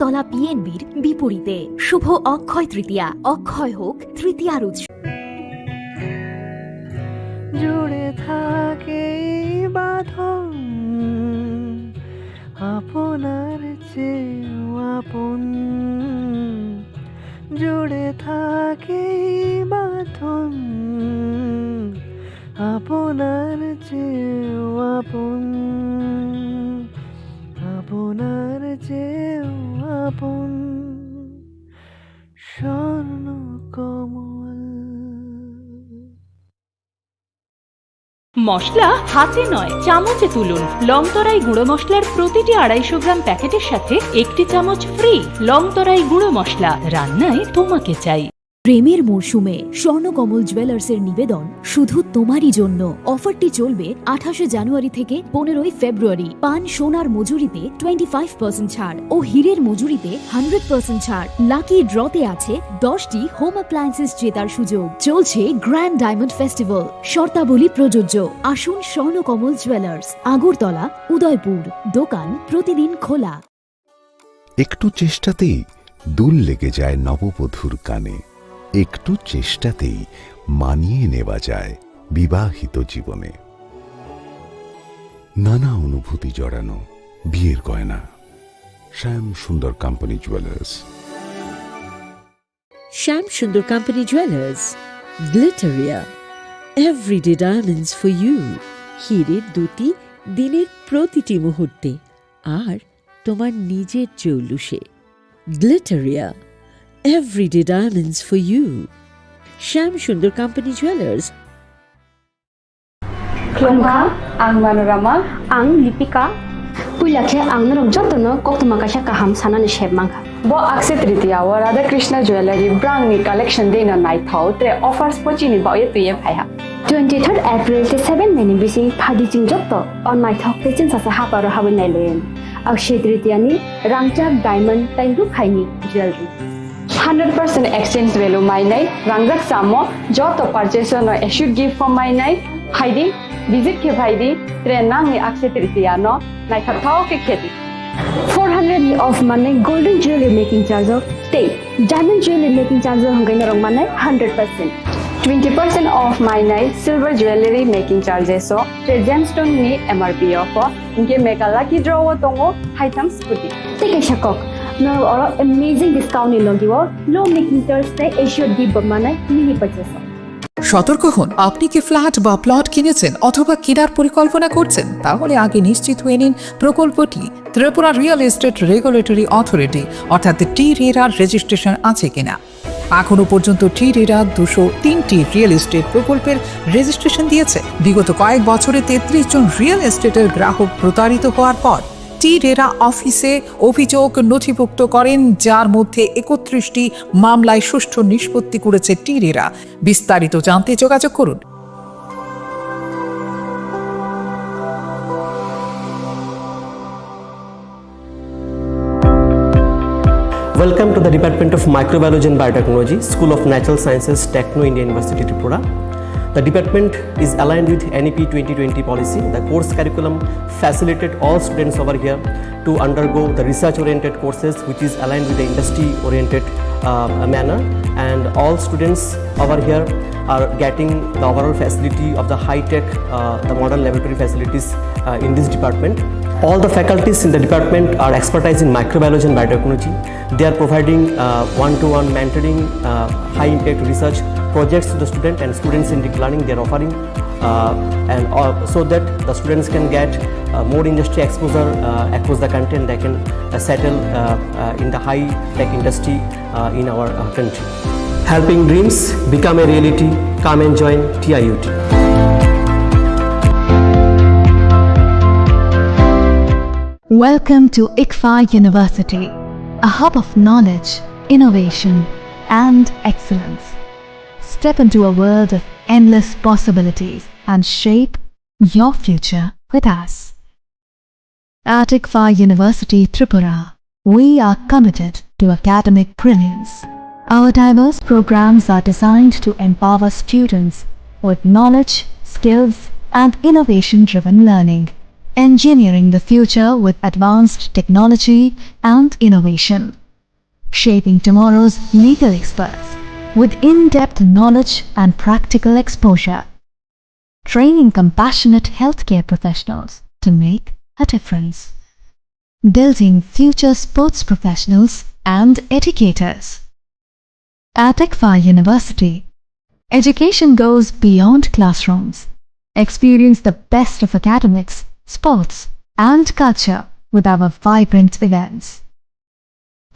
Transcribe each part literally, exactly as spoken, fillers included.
তলা পিএনবির বিপরীতে। শুভ অক্ষয় তৃতীয়া, অক্ষয় হোক তৃতীয়ার উৎসব। জুড়ে থাকে এই বাঁধন, আপনার চেয়েও আপন। জুড়ে থাকে এই বাঁধন, আপনার চেয়েও আপন, আপনার চেয়েও আপন। স্বর্ণ কমল। মশলা হাতে নয়, চামচে তুলুন। লংতরাই গুঁড়ো মশলার প্রতিটি আড়াইশো গ্রাম প্যাকেটের সাথে একটি চামচ ফ্রি। লংতরাই গুঁড়ো মশলা, রান্নায় তোমাকে চাই। প্রেমের মরশুমে স্বর্ণকমল জুয়েলার্সের নিবেদন শুধু তোমারই জন্য। অফারটি চলবে আঠাশে জানুয়ারি থেকে পনেরোই ফেব্রুয়ারি। পান সোনার মজুরিতে টোয়েন্টি ফাইভ পার্সেন্ট ছাড় ও হীরের মজুরিতে হান্ড্রেড পার্সেন্ট ছাড়। লাকি ড্রতে আছে দশটি হোম অ্যাপ্লায়েন্সেস জেতার সুযোগ। চলছে গ্র্যান্ড ডায়মন্ড ফেস্টিভ্যাল, শর্তাবলী প্রযোজ্য। আসুন স্বর্ণকমল জুয়েলার্স, আগরতলা, উদয়পুর। দোকান প্রতিদিন খোলা। একটু চেষ্টাতেই দুল লেগে যায় নববধূর কানে, একটু চেষ্টাতেই মানিয়ে নেওয়া যায় বিবাহিত জীবনে। নানা অনুভূতি জড়ানো বিয়ের গয়না। শ্যাম Sundar company jewellers. Shyam Sundar company jewellers, Glitteria, everyday diamonds for you. হীরের দুটি দিনের প্রতিটি মুহূর্তে আর তোমার নিজের চৌলুসে। Glitteria, everyday diamonds for you. Shyam Sundar company jewellers. Khulumkha, ang Manorama. Ang Lipika. Puila khe ang norok jotono koktwma kaisa kaham sanani sep mankha. Bo Akshaya Tritiya o Radha Krishna Jewellery brangni collection deino naithok tre offers bo chini baoye twiye phaiha. Twenty-third April tei seven May ni bising phadi chwng joto o naithok tei chwngsacha haparo habwi nailayan. Akshaya Tritiya ni rangchak, diamond tei rukhaini jewellery. Hundred percent exchange value mainai, rangjak chamo joto purchase no assured gift form mainai, phaidi, visit khe phaidi, tre nangni Akshaya Tritiya no naithokthok khe khedi. Four hundred ni off manai golden jewelry making charge o tei diamond jewelry making charge o hwnkhai norok manai hundred percent. Twenty percent off mainai silver jewelry making charges o tre gemstone ni M R P o pho. Hinkhe mega lucky draw o tongo haitham scooty. Tei kaisa kok, norok oro amazing discount ni logi o low making charge tei assured gift bo manai mini purchase o. সতর্ক হন, আপনি কি ফ্ল্যাট বা প্লট কিনেছেন অথবা কেনার পরিকল্পনা করছেন? তাহলে আগে নিশ্চিত হয়ে নিন প্রকল্পটি Tripura real estate regulatory authority অর্থাৎ টি রেরার রেজিস্ট্রেশন আছে কিনা। এখনো পর্যন্ত টি রেরা দুশো তিনটি রিয়েল এস্টেট প্রকল্পের রেজিস্ট্রেশন দিয়েছে। বিগত কয়েক বছরে তেত্রিশ জন রিয়েল এস্টেটের গ্রাহক প্রতারিত হওয়ার পর টি রেরা অফিসে অভিযোগ নথিভুক্ত করেন, যার মধ্যে একত্রিশটি মামলায় সুষ্ঠু নিষ্পত্তি করেছে টি রেরা। বিস্তারিত জানতে যোগাযোগ করুন। Welcome to the Department of Microbiology and Biotechnology, School of Natural Sciences, Techno India University, Tripura. The department is aligned with N E P twenty twenty policy. The course curriculum facilitate all students over here to undergo the research-oriented courses, which is aligned with the industry-oriented, uh, manner. And all students over here are getting the overall facility of the high-tech, uh, the modern laboratory facilities, uh, in this department. All the faculties in the department are expertise in microbiology and biotechnology. They are providing, uh, one-to-one mentoring, uh, high-impact research projects to the student, and student-centric learning they are offering, uh, and, uh, so that the students can get, uh, more industry exposure, uh, across the country, and they can, uh, settle, uh, uh, in the high-tech industry, uh, in our, uh, country. Helping dreams become a reality. Come and join T I U T. Welcome to ICFAI University, a hub of knowledge, innovation, and excellence. Step into a world of endless possibilities and shape your future with us. At ICFAI University Tripura, we are committed to academic brilliance. Our diverse programs are designed to empower students with knowledge, skills, and innovation-driven learning. Engineering the future with advanced technology and innovation. Shaping tomorrow's legal experts with in-depth knowledge and practical exposure. Training compassionate healthcare professionals to make a difference. Building future sports professionals and educators. At ICFAR University, education goes beyond classrooms. Experience the best of academics, sports, and culture with our vibrant events.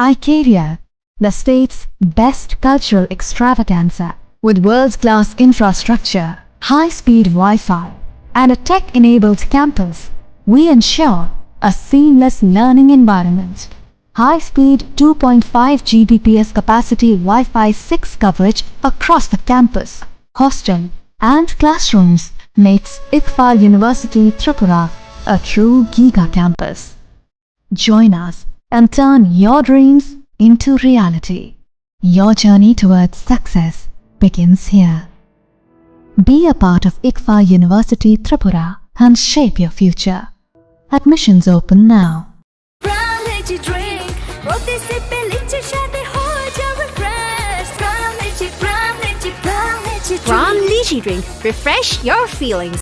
iCaria, the state's best cultural extravaganza, with world-class infrastructure, high-speed Wi-Fi, and a tech-enabled campus, we ensure a seamless learning environment. High-speed two point five G B P S capacity Wi-Fi six coverage across the campus, hostel, and classrooms makes ICFAR University Tripura a true giga campus. Join us and turn your dreams into reality. Your journey towards success begins here. Be a part of ICFAR University Tripura and shape your future. Admissions open now. Brown Lychee drink, প্রতি সিপে লিচির স্বাদে হয়ে যাবে fresh। Brown Lychee, Brown Lychee, Brown Lychee drink। Brown Lychee drink, refresh your feelings.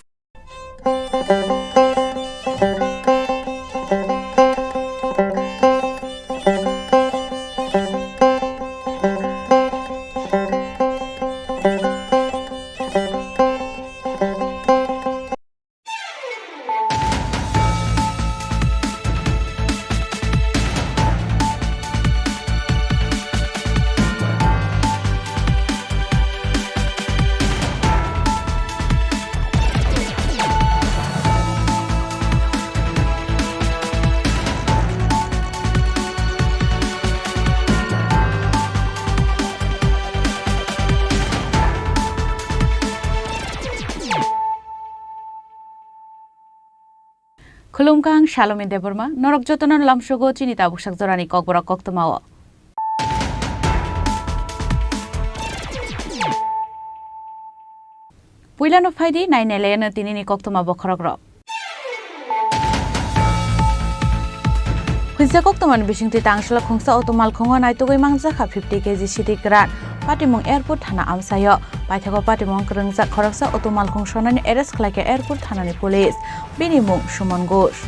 Khulumkha, ang Salome Debbarma, norok jotono lamsogo chini tabuksak jorani kokborok koktwmao. Puilano phaidi, nainailaino tinini koktwma bokhorokrok. Khunsa koktwmani bisingtwi tangsola khungsa auto malkhungo naitugwi mangjak kha fifty K G sidi kwran. Patimung Airport thana amchaio. Paithago patimung kwrwngjak khoroksa auto malkhung sonani arrest khlaikha Airport thanani police. Bini mung Suman Ghosh.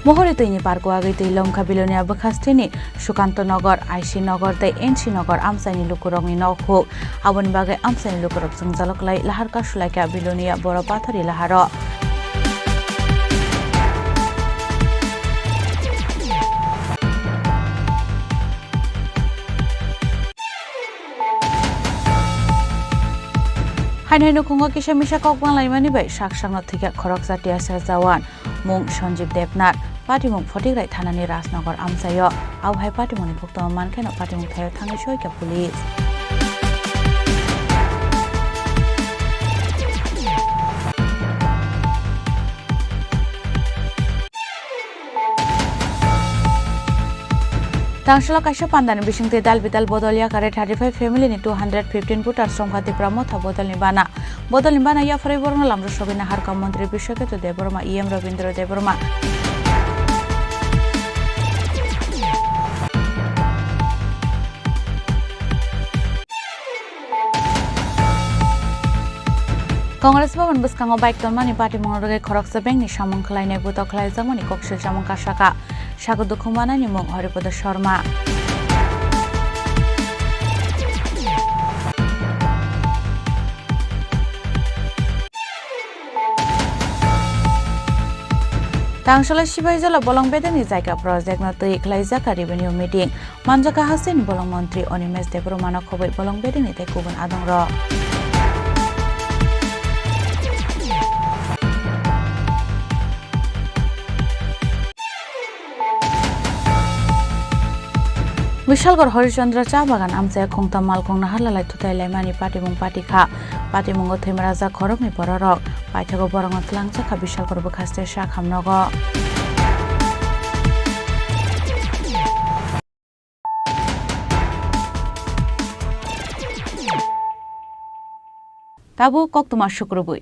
Mohori twini parko agwi twi lomkha Bilonia bwkhasteni Sukanto Nogor, I C Nogor tei N C Nogor amchaini lukurokni nokhuk. Aboni bagwi amchaini lukurok jwngjalo kwlai lahar kasulaikha Bilonia Boro Pathori laharo. Haino hai nukhungo kisa misa kok banglaimani bai sak sakno thwikha khoroksa T S F jawan, mung Sanjeev Debnath, patimung Photigrai thanani Rajnagar amchaio. Abo hai patimungni koktwma mankheno patimung thaio thangwi soikha police. Tangsola kaisa pandani bisingtwi dal bidal bodol yakare thirty five family ni two hundred fifteen voters songkha Tipra Motha bodolni bana. Bodolni bana yapharwi borokno lamrok sogwi naharkha Montri Biswaketu Debbarma, E M Rabindra Debbarma. Congress Bhavan bwskango bike tonmani patimungno rwgwi khoroksa bengni samung khlainai butok khlaijakmani koksil samung kasaka. Sago dukhu manani mung Haripada Sharma. Tangsola Sibaijala bolong bedengni jaga project no twi khlaijak revenue meeting. Manjaka hasteni bolong montri Animesh Debbarmano khobwi bolong bedengni tei kubun adongrok. Bishalgarh Harishchandra cha bagan amchai khungtam malkhung naharlalai thutai laimani patimung patikha. Patimungo thwimajak khoroknwi bororok. Paithago borokno twlangjakha Bishalgarh bwkhaste sakhamnogo. Tabuk koktwma sukrubwi.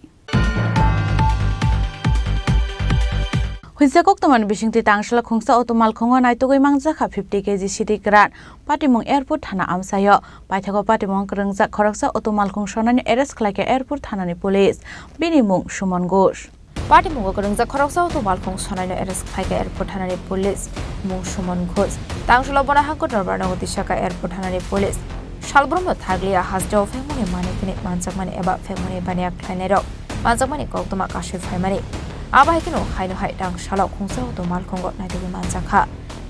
Huinsa koktwmani bisingtwi tangsalo khungsa auto malkhungo naitugwi mangjak kha fifty K G sidi kwran. Patimung Airport thana amchaio. Paithago patimung kwrwngjak khoroksa auto malkhung sonani arrest khlaikha Airport thanani police. Bini mung Suman Ghosh. Patimungo kwrwngjak khoroksa auto malkhung sonaino arrest khlaikha Airport thanani police, mung Suman Ghosh. Tangsalo bono hangkhe Dorbar nogo tisakha Airport thanani police. Salbrumno thaglia hasteo phengmani manwi khini manjakmani eba phengmani baniya khlainairok manjakmani koktwma kasui phaimani. Abo hai kheno haino hai tangsalo khungsa auto malkhungo naitugwi manjakha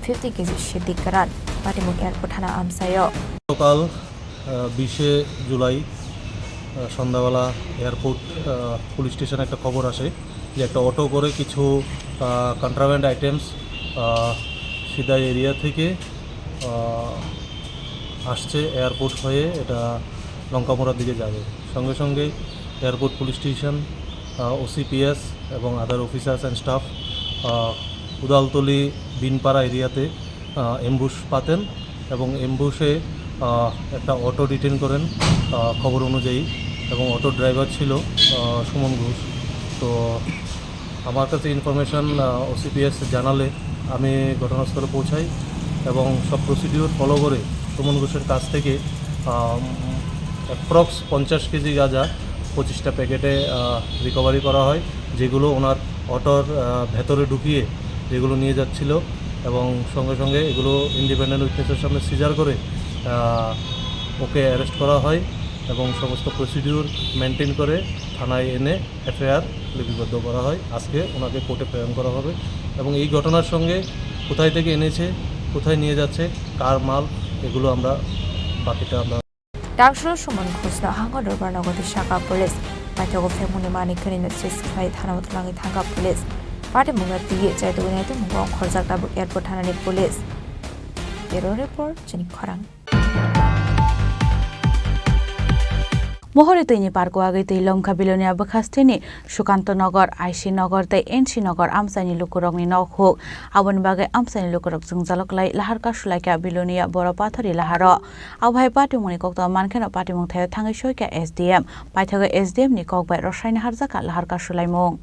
fifty K G sidi kwran Patimung Airport thana amchaio. সকাল, আহ, বিশে জুলাই, আহ, সন্ধ্যাবেলা এয়ারপোর্ট, আহ, পুলিশ স্টেশনে একটা খবর আসে যে একটা অটো করে কিছু, আহ, কন্ট্রাব্যান্ড আইটেমস, আহ, সিদাই এরিয়া থেকে, আহ, আসছে এয়ারপোর্ট হয়ে এটা লঙ্কামোড়ার দিকে যাবে। সঙ্গে সঙ্গে এয়ারপোর্ট পুলিশ স্টেশন, আহ, ওসিপিএস এবং আদার অফিসার্স অ্যান্ড স্টাফ, আহ, উদালতলি বিনপাড়া এরিয়াতে, আহ, অ্যাম্বুশ পাতেন এবং অ্যাম্বুশে, আহ, একটা অটো ডিটেন করেন, আহ, খবর অনুযায়ী, এবং অটো ড্রাইভার ছিল, আহ, সুমন ঘোষ। তো আমার কাছে ইনফরমেশন, আহ, ওসিপিএস জানালে আমি ঘটনাস্থলে পৌঁছাই এবং সব প্রসিডিউর ফলো করে সুমন ঘোষের কাছ থেকে, আম, অ্যাপ্রক্স পঞ্চাশ কেজি গাঁজা পঁচিশটা প্যাকেটে, আহ, রিকভারি করা হয়, যেগুলো ওনার অটোর, আহ, ভেতরে ঢুকিয়ে যেগুলো নিয়ে যাচ্ছিল এবং সঙ্গে সঙ্গে এগুলো ইন্ডিপেন্ডেন্ট উইটনেসের সামনে সিজার করে, আহ, ওকে অ্যারেস্ট করা হয় এবং সমস্ত প্রসিডিউর মেনটেন করে থানায় এনে এফআইআর লিপিবদ্ধ করা হয়। আজকে ওনাকে কোর্টে প্রেরণ করা হবে এবং এই ঘটনার সঙ্গে কোথায় থেকে এনেছে, কোথায় নিয়ে যাচ্ছে, কার মাল, এগুলো আমরা বাকিটা আমরা Tangsalo Suman Ghoshno hango Dorbar nogo tisakha police. Paithago phengmani manwi khwnino sis khlai thana twlangwi thangkha police. Patimungno twiwi chaitugwi naitugmung ongkhorjak tabuk airport thanani police. Bureau report, chini khorang. Mohori twini park wagwi twi lomkha Bilonia bwkhasteni Sukanto Nagar, I C Nagar tei N C Nagar amchaini lukurokni nok huk. Aboni bagwi amchaini lukurok jwngjalo kwlai lahar kasulaikha Bilonia Boro Pathori laharo. Abo hai patimungni koktwma mankheno patimung thaio thangwi soikha S D M. Paithago S D M ni kok bai rwsai naharjakha lahar kasulaimung.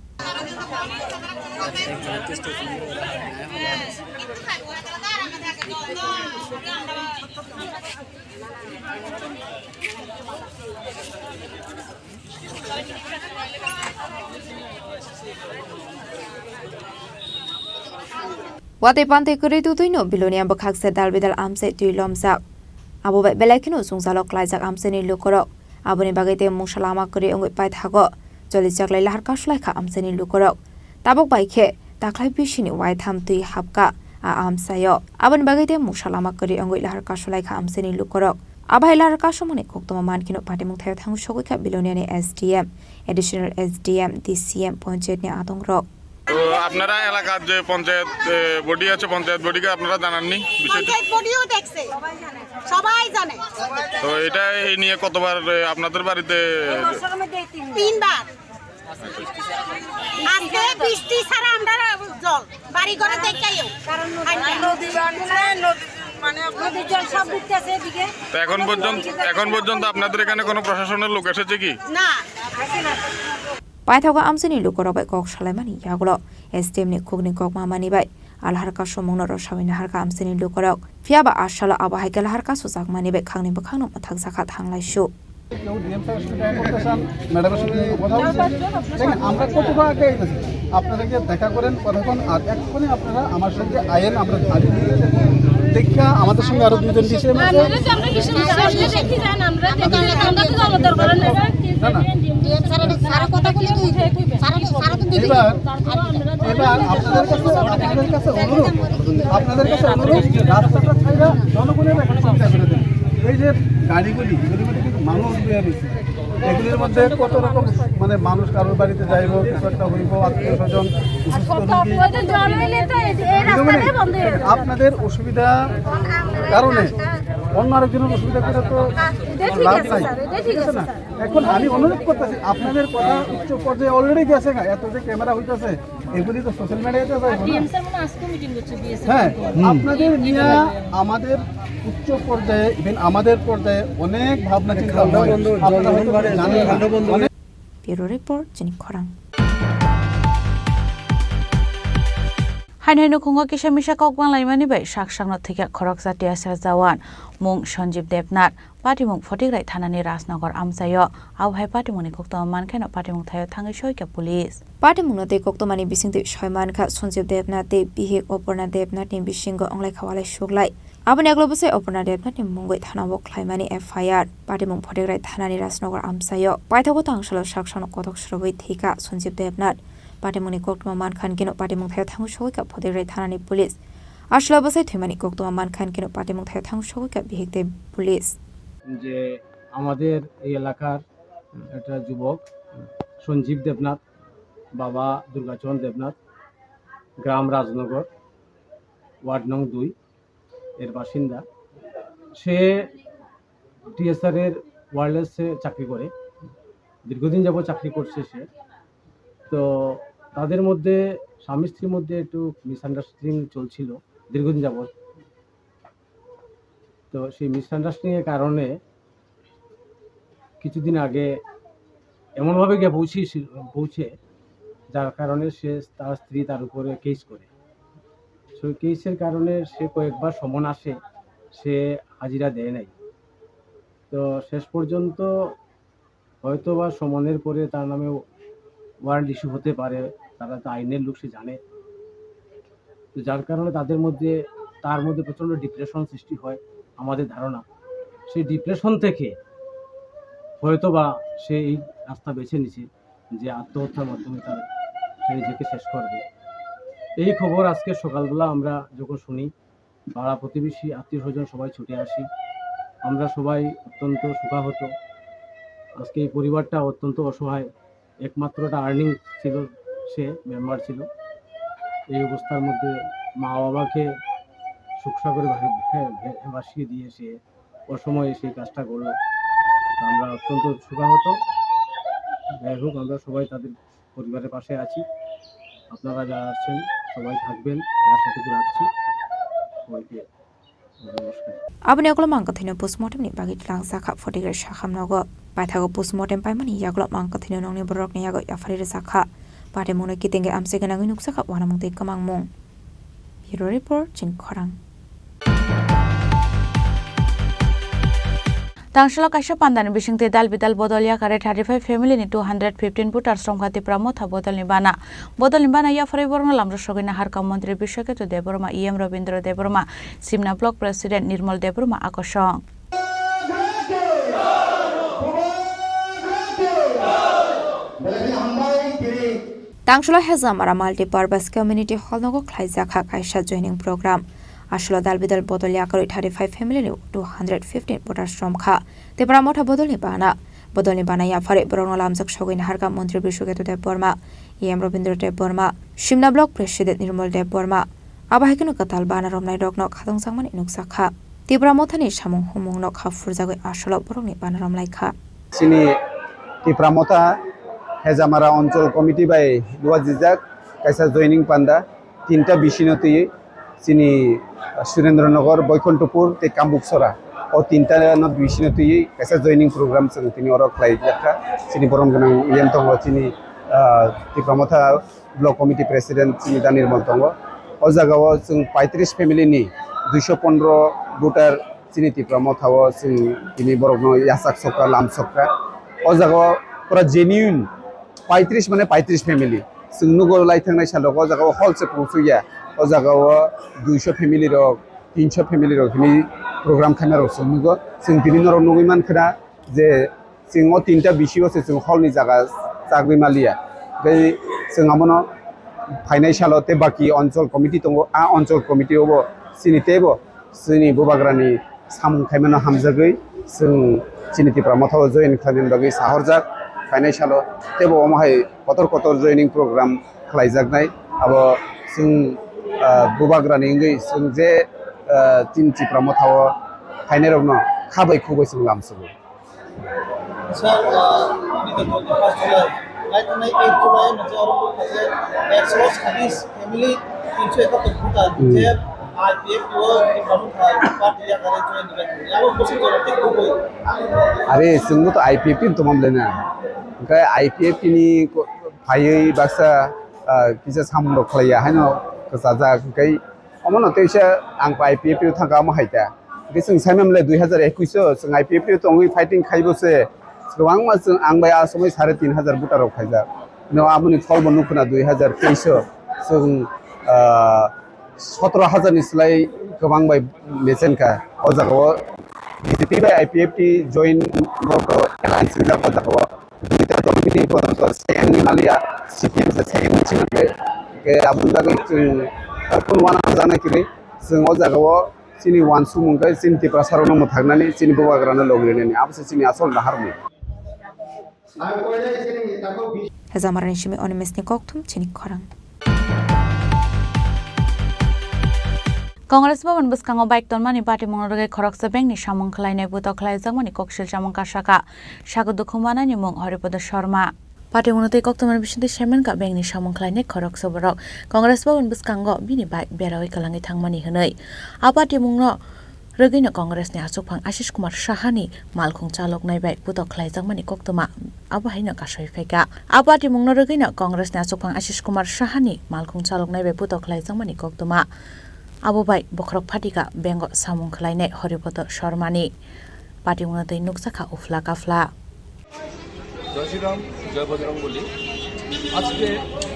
Watwi pantwi kwrwi twtwino Bilonia bwkhakse dal bidal amchai twi lomjak. Abo bai belai kheno jwngjalo klaijak amchaini lukurok. Aboni bagwi tei mungsa lama kwrwi wngwi paithago cholijaklai lahar kasulaikha amchaini lukurok. Tabuk bai khe taklai bisini waitham twi hapkha a amchaio. Aboni bagwi tei mungsa lama kwrwi wngwi lahar kasulaikha amchaini lukurok. Abo hai lahar kasumani koktwma mankheno patimung thaio thangwi sogwikha Biloniani S D M, Additional S D M, D C M, Panchayatni adongrok. তো আপনারা এলাকার যে পঞ্চায়েত, এ, বডি আছে, পঞ্চায়েত বডিকে আপনারা জানাননি বিষয়টা? পঞ্চায়েত বডিও দেখছে, সবাই জানে। তো এটা এই নিয়ে কতবার, এ, আপনাদের বাড়িতে? তিনবার। আজকে বৃষ্টি ছাড়া আমরা জল বাড়ি ঘরে দেখাইও। কারণ নদী বাঁধছে, নদী মানে আপনাদের নদীর জল সব ঢুকতেছে এদিকে। তো এখন পর্যন্ত, এখন পর্যন্ত আপনাদের এখানে কোনো প্রশাসনের লোক এসেছে কি? না। Paithago amchaini lukurok bai kok salaimani yagulo S D M ni khukni kok mamani bai a lahar kasumungno rwsawi naharkha amchaini lukurok. Phiya ba a salo abo hai khe lahar kasujakmani bai khangni bwkhakno mwthakjakha thanglaisu. কেউ ডিএম স্যারের সাথে দেখা করতে চান, ম্যাডামের সাথে কথা বলছেন। দেখেন, আমরা কতটা আগে আইতেছি, আপনারা গিয়ে দেখা করেন, কথা বলেন, আর এক্ষুনি আপনারা আমার সঙ্গে আইন আমরা দাবি নিয়ে দেখে আমাদের সঙ্গে আরো দুজন ডিসি আছে। আমরা তো আমরা কিছু আমরা দেখি যান, আমরা দেখি যান, আমরা তো দল দরকার না। না, না। ডিএম স্যার, স্যার কথা বলে তুই, স্যার, স্যার তো দিদি। এবার, এবার আপনাদের কাছে, আপনাদের কাছে অনুরোধ, আপনাদের কাছে অনুরোধ, রাস্তাটা ছাইড়া জনগণের একটা সুবিধা করে দেন। এই যে গাড়িগুলি, এগুলির মধ্যে কিন্তু মানুষ বয়ে রয়েছে। এগুলির মধ্যে কত রকম, মানে, মানুষ কারোর বাড়িতে যাইব, কিছু একটা হইব, আত্মীয় স্বজন, অসুস্থ রোগী। আপনাদের অসুবিধা কারণে অন্য আরেকজনের অসুবিধা করে তো লাভ নাই, ঠিক আছে না? এখন আমি অনুরোধ করতেছি, আপনাদের কথা উচ্চ পর্যায়ে অলরেডি গেছে না, এত যে ক্যামেরা হইতেছে, এগুলি তো সোশ্যাল মিডিয়াতে যাইব না। ডিএম স্যার মনে হয় আজকে মিটিং করছে বিএসএফ। হ্যাঁ, হুম। আপনাদের নিয়ে আমাদের উচ্চ পর্যায়ে, ইভেন আমাদের পর্যায়ে অনেক ভাবনা চিন্তা হয়। আপনারা হয়তো জানেন না। অনেক Bureau Report, chini khorang. Haino hai nukhungo kisa misa kok banglaimani bai sak sakno thwikha khoroksa T S R jawan, mung Sanjeev Debnath, patimung Photigrai thanani Rajnagar amchaio. Abo hai patimungni koktwma mankheno patimung thaio thangwi soikha police. Patimungno tei koktwmani bisingtwi soi mankha Sanjeev Debnath tei bihik Oporna Debnathni bisingo wnglaikha walai suglai. Aboni aglo bwsai Oporna Debnathni mungwi thanao khlaimani F I R. Patimung Photigrai thanani Rajnagar amchaio. Paithago tangsalo sak sakno kotok swrwgwi thwikha Sanjeev Debnath. Patimungni koktwma mankha hinkhe no patimung thaio thangwi sogwikha Photigrai thanani police. Aswla bwsai thwimani koktwma mankha hinkhe no patimung thaio thangwi sogwikha bihik tei police. যে আমাদের এই এলাকার একটা যুবক সঞ্জীব দেবনাথ, বাবা দুর্গাচরণ দেবনাথ, গ্রাম রাজনগর, ওয়ার্ড নং দুই এর বাসিন্দা। সে টিএসআর এর ওয়্যারলেসে চাকরি করে, দীর্ঘদিন যাবত চাকরি করছে সে। তো তাদের মধ্যে, স্বামী স্ত্রীর মধ্যে একটু মিসআন্ডারস্ট্যান্ডিং চলছিল দীর্ঘদিন যাবত। তো সেই মিসআন্ডারস্ট্যান্ডিং এর কারণে কিছুদিন আগে এমনভাবে গিয়ে পৌঁছেছিল, পৌঁছে, যার কারণে সে, তার স্ত্রী তার উপরে কেস করে। সেই কেসের কারণে সে কয়েকবার সমন আসে, সে হাজিরা দেয় নাই। তো শেষ পর্যন্ত হয়তো বা সমনের পরে তার নামে ওয়ারেন্ট ইস্যু হতে পারে, তারা তো আইনের লোক, সে জানে। তো যার কারণে তাদের মধ্যে, তার মধ্যে প্রচণ্ড ডিপ্রেশন সৃষ্টি হয় আমাদের ধারণা। সেই ডিপ্রেশন থেকে হয়তো বা সে এই রাস্তা বেছে নিছে যে আত্মহত্যার মাধ্যমে তার, সে নিজেকে শেষ করবে। এই খবর আজকে সকালবেলা আমরা যখন শুনি, পাড়া প্রতিবেশী, আত্মীয় স্বজন সবাই ছুটে আসি। আমরা সবাই অত্যন্ত শোকাহত। আজকে এই পরিবারটা অত্যন্ত অসহায়। একমাত্র একটা আর্নিং ছিল, সে মেম্বার ছিল। এই অবস্থার মধ্যে মা বাবাকে শোকসাগরে ভা-, ভে-, ভে-, ভাসিয়ে দিয়ে সে অসময়ে সেই কাজটা করলো। আমরা অত্যন্ত শোকাহত। যাই হোক, আমরা সবাই তাদের পরিবারের পাশে আছি। আপনারা যারা আসছেন, সবাই থাকবেন, এই আশাটুকু রাখছি। সবাইকে নমস্কার। Aboni ulo mang kwthwino postmortem ni bagwi tlang jakha Photigrai Sakham nogo. Paithago postmortem paimani yagulo mang kwthwino nokni borokni yago yaphari rwjakha. Patimungno kitingwi amchai gwnangwi nukjakha uanamung tei kwmangmung. Bureau Report, chini khorang. Tangsalo kaisa pandani bisingtwi dal bidal bodol yakarwi thirty five family ni two hundred fifteen voters romkha Tipra Motha bodolni bana. Bodolni bana yapharwi borokno lamjak sogwi naharkha Montri Biswaketu Debbarma, E M Robindra Debbarma, Simna Block President Nirmal Debbarma akosong. Tangsalo Hezamara Multipurpose Community Hall nogo khlaijakha kaisa joining program. Aswlo dal bidal bodol yakarwi thirty five family ni two hundred fifteen voters romkha Tipra Motha bodolni bana. Bodolni bana yapharwi borokno lamjak sogwi naharkha Montri Biswaketu Debbarma, E M Robindra Debbarma, Simna Block President Nirmal Debbarma. Abo hai kheno kwtal bana romnai rokno khatungjakmani nukjakha. Tipra Mothani samung humungno kha phurjagwi aswlo borokni bana romlaikha. Chini Tipra Motha Hezamara Onchol Committee bai luajijak kaisa joining panda tinta bisino twiwi chini Surendra Nagar, Boikontopur tei Kambuksora, o tinta no bisino twiwi kaisa joining program chwng tini oro khlaijakha. Chini borom gwnang E M tongo, chini, ah, Tipra Motha Block Committee President chini Da Nirmal tongo. O jagao chwng paitris family ni duiso pondro voter chini Tipra Motha o chwng tini borokno yachak sokha, lam sokha. O jagao pura genuine paitris mane paitris family. Chwng nugo lai thangnai salo o jagao hall se pungsukya. O jagao duiso family rok, tinso family rok hwnwi program khaina rok chwng nugo. Chwng tini norok nugwi mankha na je chwng o tinta bisio se chwng hall ni jaga chagwi maliya. Tei chwng abono phainai salo tei baki onchol committee tongo, a onchol committee o bo chini teibo chini bubagrani samung khaimano hamjagwi chwng chini Tipra Motha o join khlainani bagwi sahorjak. Phainai salo teibo omo hai kotor kotor joining program khlaijaknai. Abo chwng, ah, bubagrani wngwi chwng je, ah, chini Tipra Motha o phainairokno kha bai khuk bai chwng lamsogo. Sir, ah, nito twenty first July, nai tongnai eight July no je oro kok khaje exodus khaini family tinso ekattor voter Hmm. je Are, chwngbo to I P F T ni tongma belai na. Hwnkhe I P F T ni ko-, phaiwi baksa, ah, kisa samung rok khlaiya haino kwchajak. Hwnkhe omono teisa ang I P F T o thangkha omo hai ta. Hwnkhe chwng saimamle dui hazar ekwis o chwng I P F T o tongwi fighting khaibo se. Kwbangma chwng ang bai a somoi sare tin hazar voter rok khaijak. No, aboni pholbo nukho na dui hazar teis o chwng, ah, sotoro hajar ni slai kwbang bai mechen kha. O jaga o B J P bai I P F T join rok alliance wngjak o jaga o. Duita dol bini bono to second ni maliya, C P M se second ni chini khe. Khe aboni bagwi chwng, ah, kun wana jana kiri. Chwng o jaga o chini wansukmung khe chini Tiprasa rokno mwthaknani, chini bubagrano logrinani. Abo se chini asol naharmung. Hezamarani simi Animesni kokthum chini khorang. Congress Bhavan bwskango bike tonmani patimungno rwgwi khoroksa bengni samung khlainai butok khlaijakmani koksil chamung kasaka, sago dukhu manani mung Haripada Sharma. Patimungno tei koktwmani bisingtwi semenka bengni samung khlainai khoroksa borok Congress Bhavan bwskango bini bike berawi kwlangwi thangmani hwnwi. A patimungno rwgwino Congressni achukphang Ashish Kumar Sahani malkhung chaloknai bai putok khlaijakmani koktwma abo haino kasui phaikha. A patimungno rwgwino Congressni achukphang Ashish Kumar Sahani malkhung chaloknai bai putok khlaijakmani koktwma abo bai bokhorok phatika bengo samung khlainai Haripada Sharmani. Patimungno tei nukjakha uphla kaphla. জয় শ্রীরাম, জয় বজরং বলি। আজকে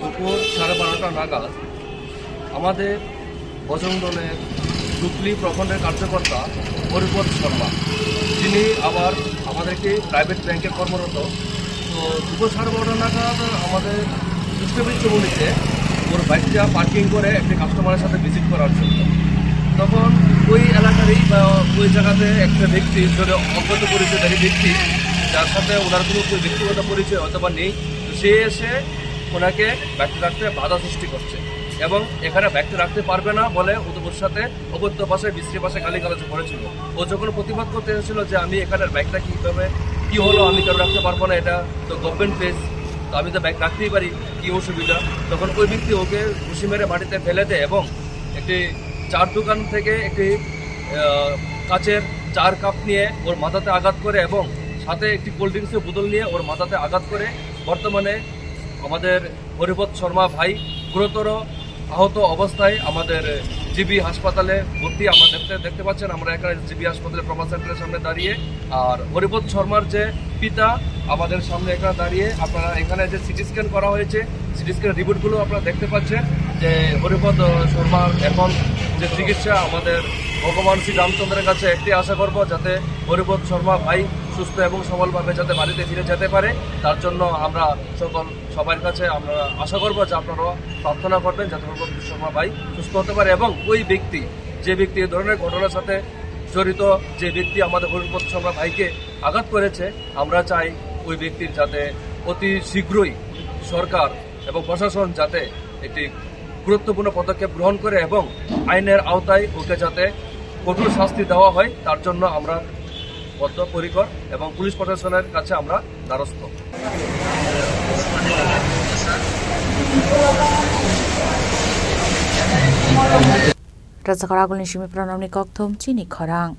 দুপুর সাড়ে বারোটা নাগাদ আমাদের বজরং দলের ডুকলি প্রখণ্ডের কার্যকর্তা হরিপদ শর্মা, যিনি আবার আমাদের একটি প্রাইভেট ব্যাংকে কর্মরত, তো দুপুর সাড়ে বারোটা নাগাদ আমাদের কৃষ্ণবীর চৌমুহনীতে ওর বাইকটা পার্কিং করে একটি কাস্টমারের সাথে ভিজিট করার জন্য। তখন ওই এলাকারই বা ওই জায়গাতে একটা ব্যক্তি, ধরো, অজ্ঞাত পরিচয়ধারী ব্যক্তি, যার সাথে ওনার কোনো ব্যক্তিগত পরিচয় অথবা নেই, তো সে এসে ওনাকে বাইকটা রাখতে বাধা সৃষ্টি করছে এবং এখানে বাইকটা রাখতে পারবে না বলে ও-, ওর সাথে অকথ্য ভাষায়, বিশ্রী ভাষায় গালিগালাজ করেছিল। ও যখন প্রতিবাদ করতে এসেছিল যে আমি এখানে বাইকটা কীভাবে, কী হলো, আমি কেন রাখতে পারবো না, এটা তো গভর্নমেন্ট প্লেস, তো আমি তো বাইক রাখতেই পারি, কী অসুবিধা? তখন ওই ব্যক্তি ওকে ঘুষি মেরে মাটিতে ফেলে দেয় এবং একটি চার দোকান থেকে একটি, আহ, কাচের চার কাপ নিয়ে ওর মাথাতে আঘাত করে এবং সাথে একটি কোল্ড ড্রিঙ্কসের বোতল নিয়ে ওর মাথাতে আঘাত করে। বর্তমানে আমাদের হরিপদ শর্মা ভাই গুরুতর আহত অবস্থায় আমাদের জিবি হাসপাতালে ভর্তি। আমরা দেখতে, দেখতে পাচ্ছেন, আমরা এখানে জিবি হাসপাতালে ট্রমা সেন্টারের সামনে দাঁড়িয়ে। আর হরিপদ শর্মার যে পিতা আমাদের সামনে এখানে দাঁড়িয়ে, আপনারা এখানে যে সিটি স্ক্যান করা হয়েছে, সিটি স্ক্যান রিপোর্টগুলো আপনারা দেখতে পাচ্ছেন যে হরিপদ, আহ, শর্মার এখন যে চিকিৎসা, আমাদের ভগবান শ্রী রামচন্দ্রের কাছে একটি আশা করব, যাতে হরিপদ শর্মা ভাই সুস্থ এবং সবলভাবে যাতে বাড়িতে ফিরে যেতে পারে, তার জন্য আমরা সকল সবার কাছে আমরা আশা করব যে আপনারা প্রার্থনা করবেন যাতে হরিপদ শর্মা ভাই সুস্থ হতে পারে এবং ওই ব্যক্তি, যে ব্যক্তি এই ধরনের ঘটনার সাথে জড়িত, যে ব্যক্তি আমাদের হরিপদ শর্মা ভাইকে আঘাত করেছে, আমরা চাই ওই ব্যক্তির যাতে অতি শীঘ্রই সরকার এবং প্রশাসন যাতে একটি গুরুত্বপূর্ণ পদক্ষেপ গ্রহণ করে এবং আইনের আওতায় ওকে যাতে কঠোর শাস্তি দেওয়া হয়, তার জন্য আমরা বদ্ধপরিকর এবং পুলিশ প্রশাসনের কাছে আমরা দ্বারস্থ। Rwchapkar agulni simi pronomni kokthum chini khorang.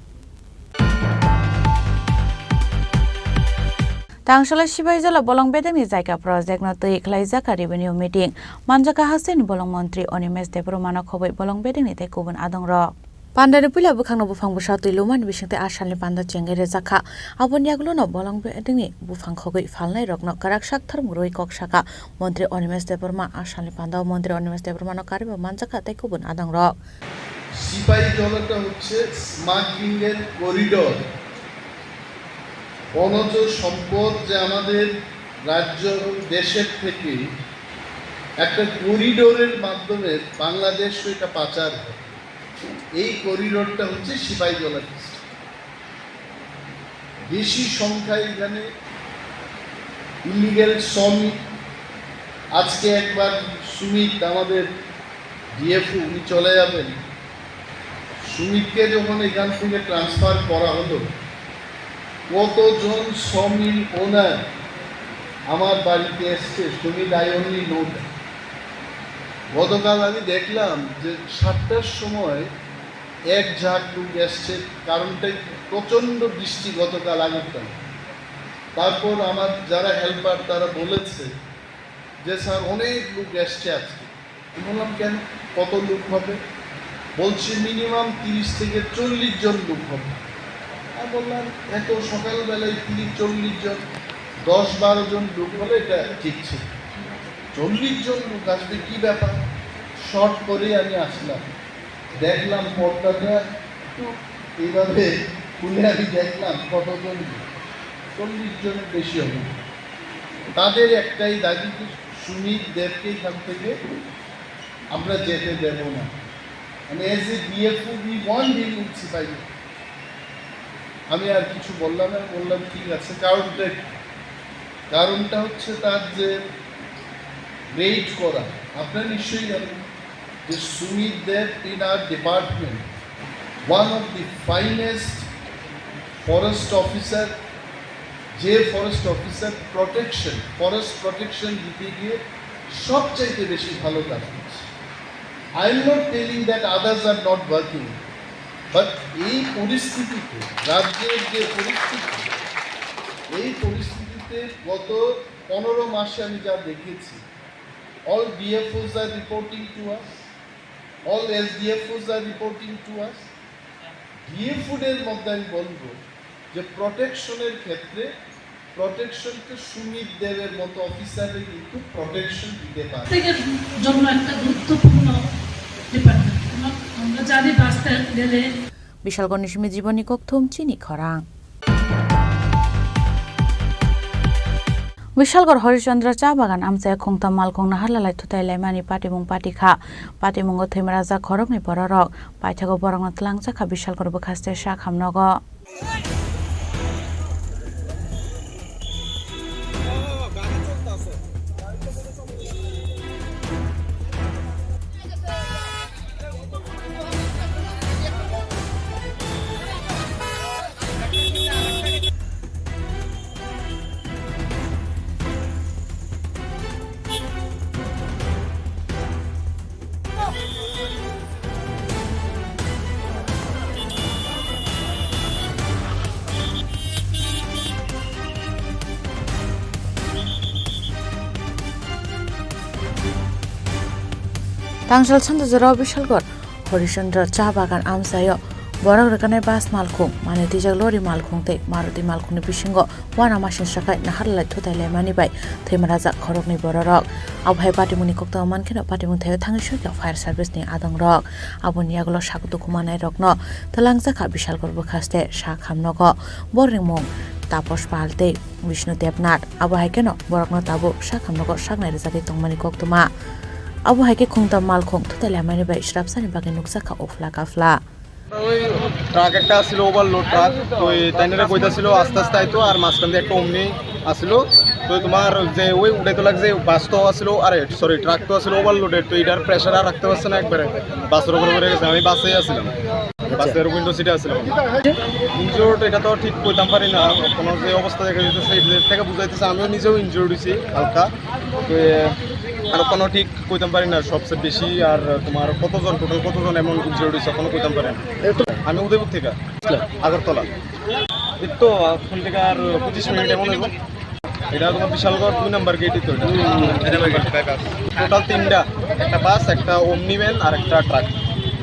Tangsholo Sibaijala bolong bedengni jaika project no twi khlaijak revenue meeting. Manjaka hasteni bolong montri Animesh Debbarmano khobwi bolong bedengni tei kubun adongrok. Pandani puila bwkhakno buphang bwsa twi lumani bisingtwi a salni panda chengwi rwjakha. Aboni yagulono bolong bedengni buphang khogwi phalnairokno kwrak sak tharmung rwui kok sakha montri Animesh Debbarma. A salni pandao montri Animesh Debbarmano karwibo manjakha tei kubun adongrok. সিপাহীজলাটা হচ্ছে স্মাগলিংয়ের করিডোর। বনজ সম্পদ যে আমাদের রাজ্য এবং দেশের থেকে একটা করিডোরের মাধ্যমে বাংলাদেশ এটা পাচার হয়, এই করিডোরটা হচ্ছে সিপাহীজলা ডিস্ট্রিক্ট। বেশি সংখ্যায় এখানে ইলিগ্যাল শ্রমিক। আজকে একবার সুমিত, আমাদের ডিএফও, উনি চলে যাবেন। সুমিতকে যখন এখান থেকে ট্রান্সফার করা হলো, কতজন শ্রমিক ওনার আমার বাড়িতে এসছে, Sumit, I only know that। গতকাল আমি দেখলাম যে সাতটার সময় এক ঝাঁক লোক এসছে, কারণটা প্রচণ্ড বৃষ্টি গতকাল আগরতলা। তারপর আমার যারা হেল্পার, তারা বলেছে যে, "স্যার, অনেক লোক এসছে আজকে।" আমি বললাম, "কেন, কত লোক হবে?" বলছে, "মিনিমাম তিরিশ থেকে চল্লিশ জন লোক হবে।" আমি বললাম, "এত সকালবেলায় তিরিশ চল্লিশ জন, দশ বারো জন লোক হলে এটা ঠিক ছিল, চল্লিশ জন লোক আসবে, কি ব্যাপার?" শর্ট করেই আমি আসলাম, দেখলাম পর্দাটা একটু এইভাবে খুলে আমি দেখলাম কতজন, চল্লিশ জনের বেশি হবে। তাদের একটাই দাবি যে সুমিত দেবকে এখান থেকে আমরা যেতে দেব না। মানে, as a D F O, we want him in Sipahi। আমি আর কিছু বললাম না, বললাম, "ঠিক আছে, কারণটা কি?" কারণটা হচ্ছে তার যে রেইড করা, আপনারা নিশ্চয়ই জানেন যে সুমিত দেব in our department, one of the finest forest officer, যে forest officer protection, forest protection দিতে গিয়ে সবচাইতে বেশি ভালো কাজ করছে। I am not telling that others are not working, but এই পরিস্থিতিতে, রাজ্যের যে পরিস্থিতি, এই পরিস্থিতিতে গত পনেরো মাসে আমি যা দেখেছি, all D F Os are reporting to us, all S D F Os are reporting to us। D F O দের মধ্যে আমি বলবো যে প্রোটেকশনের ক্ষেত্রে প্রোটেকশনকে সুমিত দেবের মতো অফিসাররা কিন্তু প্রোটেকশন দিতে পারে। প্রত্যেকের জন্য একটা গুরুত্বপূর্ণ ডিপার্টমেন্ট। আমরা জানি বাঁচতে গেলে Bishalgorni simi Jiboni Kokthum chini khorang. Bishalgor Horishchandra cha bagan amchai khungtam malkhung naharlalai thutai laimani patimung patikha. Patimungo thwimarajak khoroknwi bororok. Paithago borokno twlangjakha Bishalgor bwkhaste sak hamnogo. Tangsal sanda jorao Bishalgor Horishchandra cha bagan amchaio borok rwkhanai bus malkhung, manwi twijak lorry malkhung tei Maruti malkhungni bisingo uanamasingcha khai naharlai thutai laimani bai thwimarajak khoroknwi bororok. Abo hai patimungni koktwma mankheno patimung thaio thangwi sokya fire service ni adongrok. Aboni yagulo sak dukhu manairokno twlangjakha Bishalgor bwkhaste sak hamnogo. Borokni mung Taposh Pal tei Bishnu Debnath. Abo hai kheno borokno tabuk sak hamnogo saknai rwjagwi tongmani koktwma. Abo hai khe khungtam malkhung thutai laimani bai swrapsani bagwi nukjakha uphla kaphla. ওই ট্রাক একটা আসছিল, overload truck. তো এই তাইনারা কইতাছিল আস্তে আস্তে আইতো, আর মাঝখান দিয়ে একটা ওমনি আসছিল। তো তোমার যে ওই উঠাইতো লাগছে, বাস তো আসছিল, আরে সরি, ট্রাক তো আসছিল ওভারলোডেড, তো এটার প্রেশার আর রাখতে পারছে না একবারে, বাসের উপরে পড়ে গেছে। আমি বাসেই আসছিলাম, বাসের উইন্ডো সিটে আসছিলাম। ইনজুর্ড এটা তো ঠিক কইতাম পারি না, কোনো যে অবস্থা দেখা যাইতেছে, এটা থেকে বুঝাইতেছে আমিও নিজেও ইনজুর্ড হইছি হালকা। তো আর কোনো ঠিক কইতাম পারি না সবচেয়ে বেশি। আর তোমার কতজন, টোটাল কতজন এমন ইনজুর্ড হইছে, এখনো কইতাম পারি না। আমি উদয়পুর থেকে, আগরতলা। এই তো এখন থেকে আর পঁচিশ মিনিট এমন হইব। এটা তোমার বিশালগড় দুই নাম্বার গেটই তো এটা। টোটাল তিনটা, একটা বাস, একটা ওমনি ভ্যান আর একটা ট্রাক।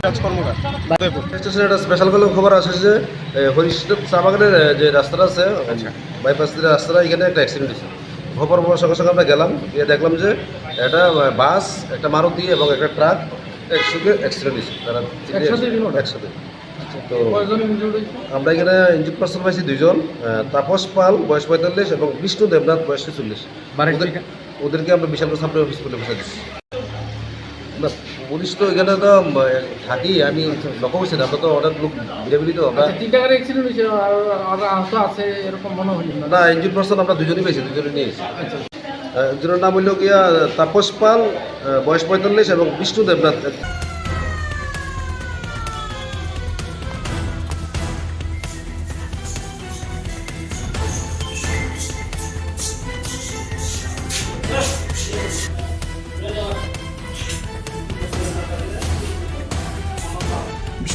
কাজ কর্মকার। উদয়পুর। স্টেশনে একটা স্পেশাল করে খবর আসে যে, এ, হরিশ চা বাগানের, এ, যে রাস্তাটা আছে, আচ্ছা। বাইপাস দিয়ে রাস্তাটা, এখানে একটা অ্যাক্সিডেন্ট হয়েছে। খবর পাওয়ার সঙ্গে সঙ্গে আমরা গেলাম, গিয়ে দেখলাম যে একটা, আহ, বাস, একটা মারুতি এবং একটা ট্রাক একসঙ্গে অ্যাক্সিডেন্ট হয়েছে। তারা তিনটে একসাথে হলো ওটা? একসাথে। আচ্ছা, তো কয়জন ইনজুর্ড হয়েছে? আমরা এখানে ইনজুর্ড পার্সন পাইছি দুইজন, আহ, তাপস পাল, বয়স পঁয়তাল্লিশ, এবং বিষ্ণু দেবনাথ, বয়স ছেচল্লিশ। বাড়ির ওদের, ঠিকা- ওদেরকে আমরা বিশালগড় সাব ডিভিশন হসপিটালে প্রেফার দিচ্ছি। না, পুলিশ তো এখানে তো, উম, থাকি, আমি লক্ষ্য করছি না, আমরা তো অনেক লোক ভিড়াভিড়ি তো আমরা আচ্ছা, তিনটা গাড়ি অ্যাক্সিডেন্ট হয়েছে, আর, আর আহত আছে এরকম মনে হইল না? না, ইনজুর্ড পার্সন আমরা দুজনই পেয়েছি, দুজনই নিয়ে এসেছি। আচ্ছা। আহ, একজনের নাম হইল গিয়া তাপস পাল, আহ, বয়স পঁয়তাল্লিশ, এবং বিষ্ণু Debnath.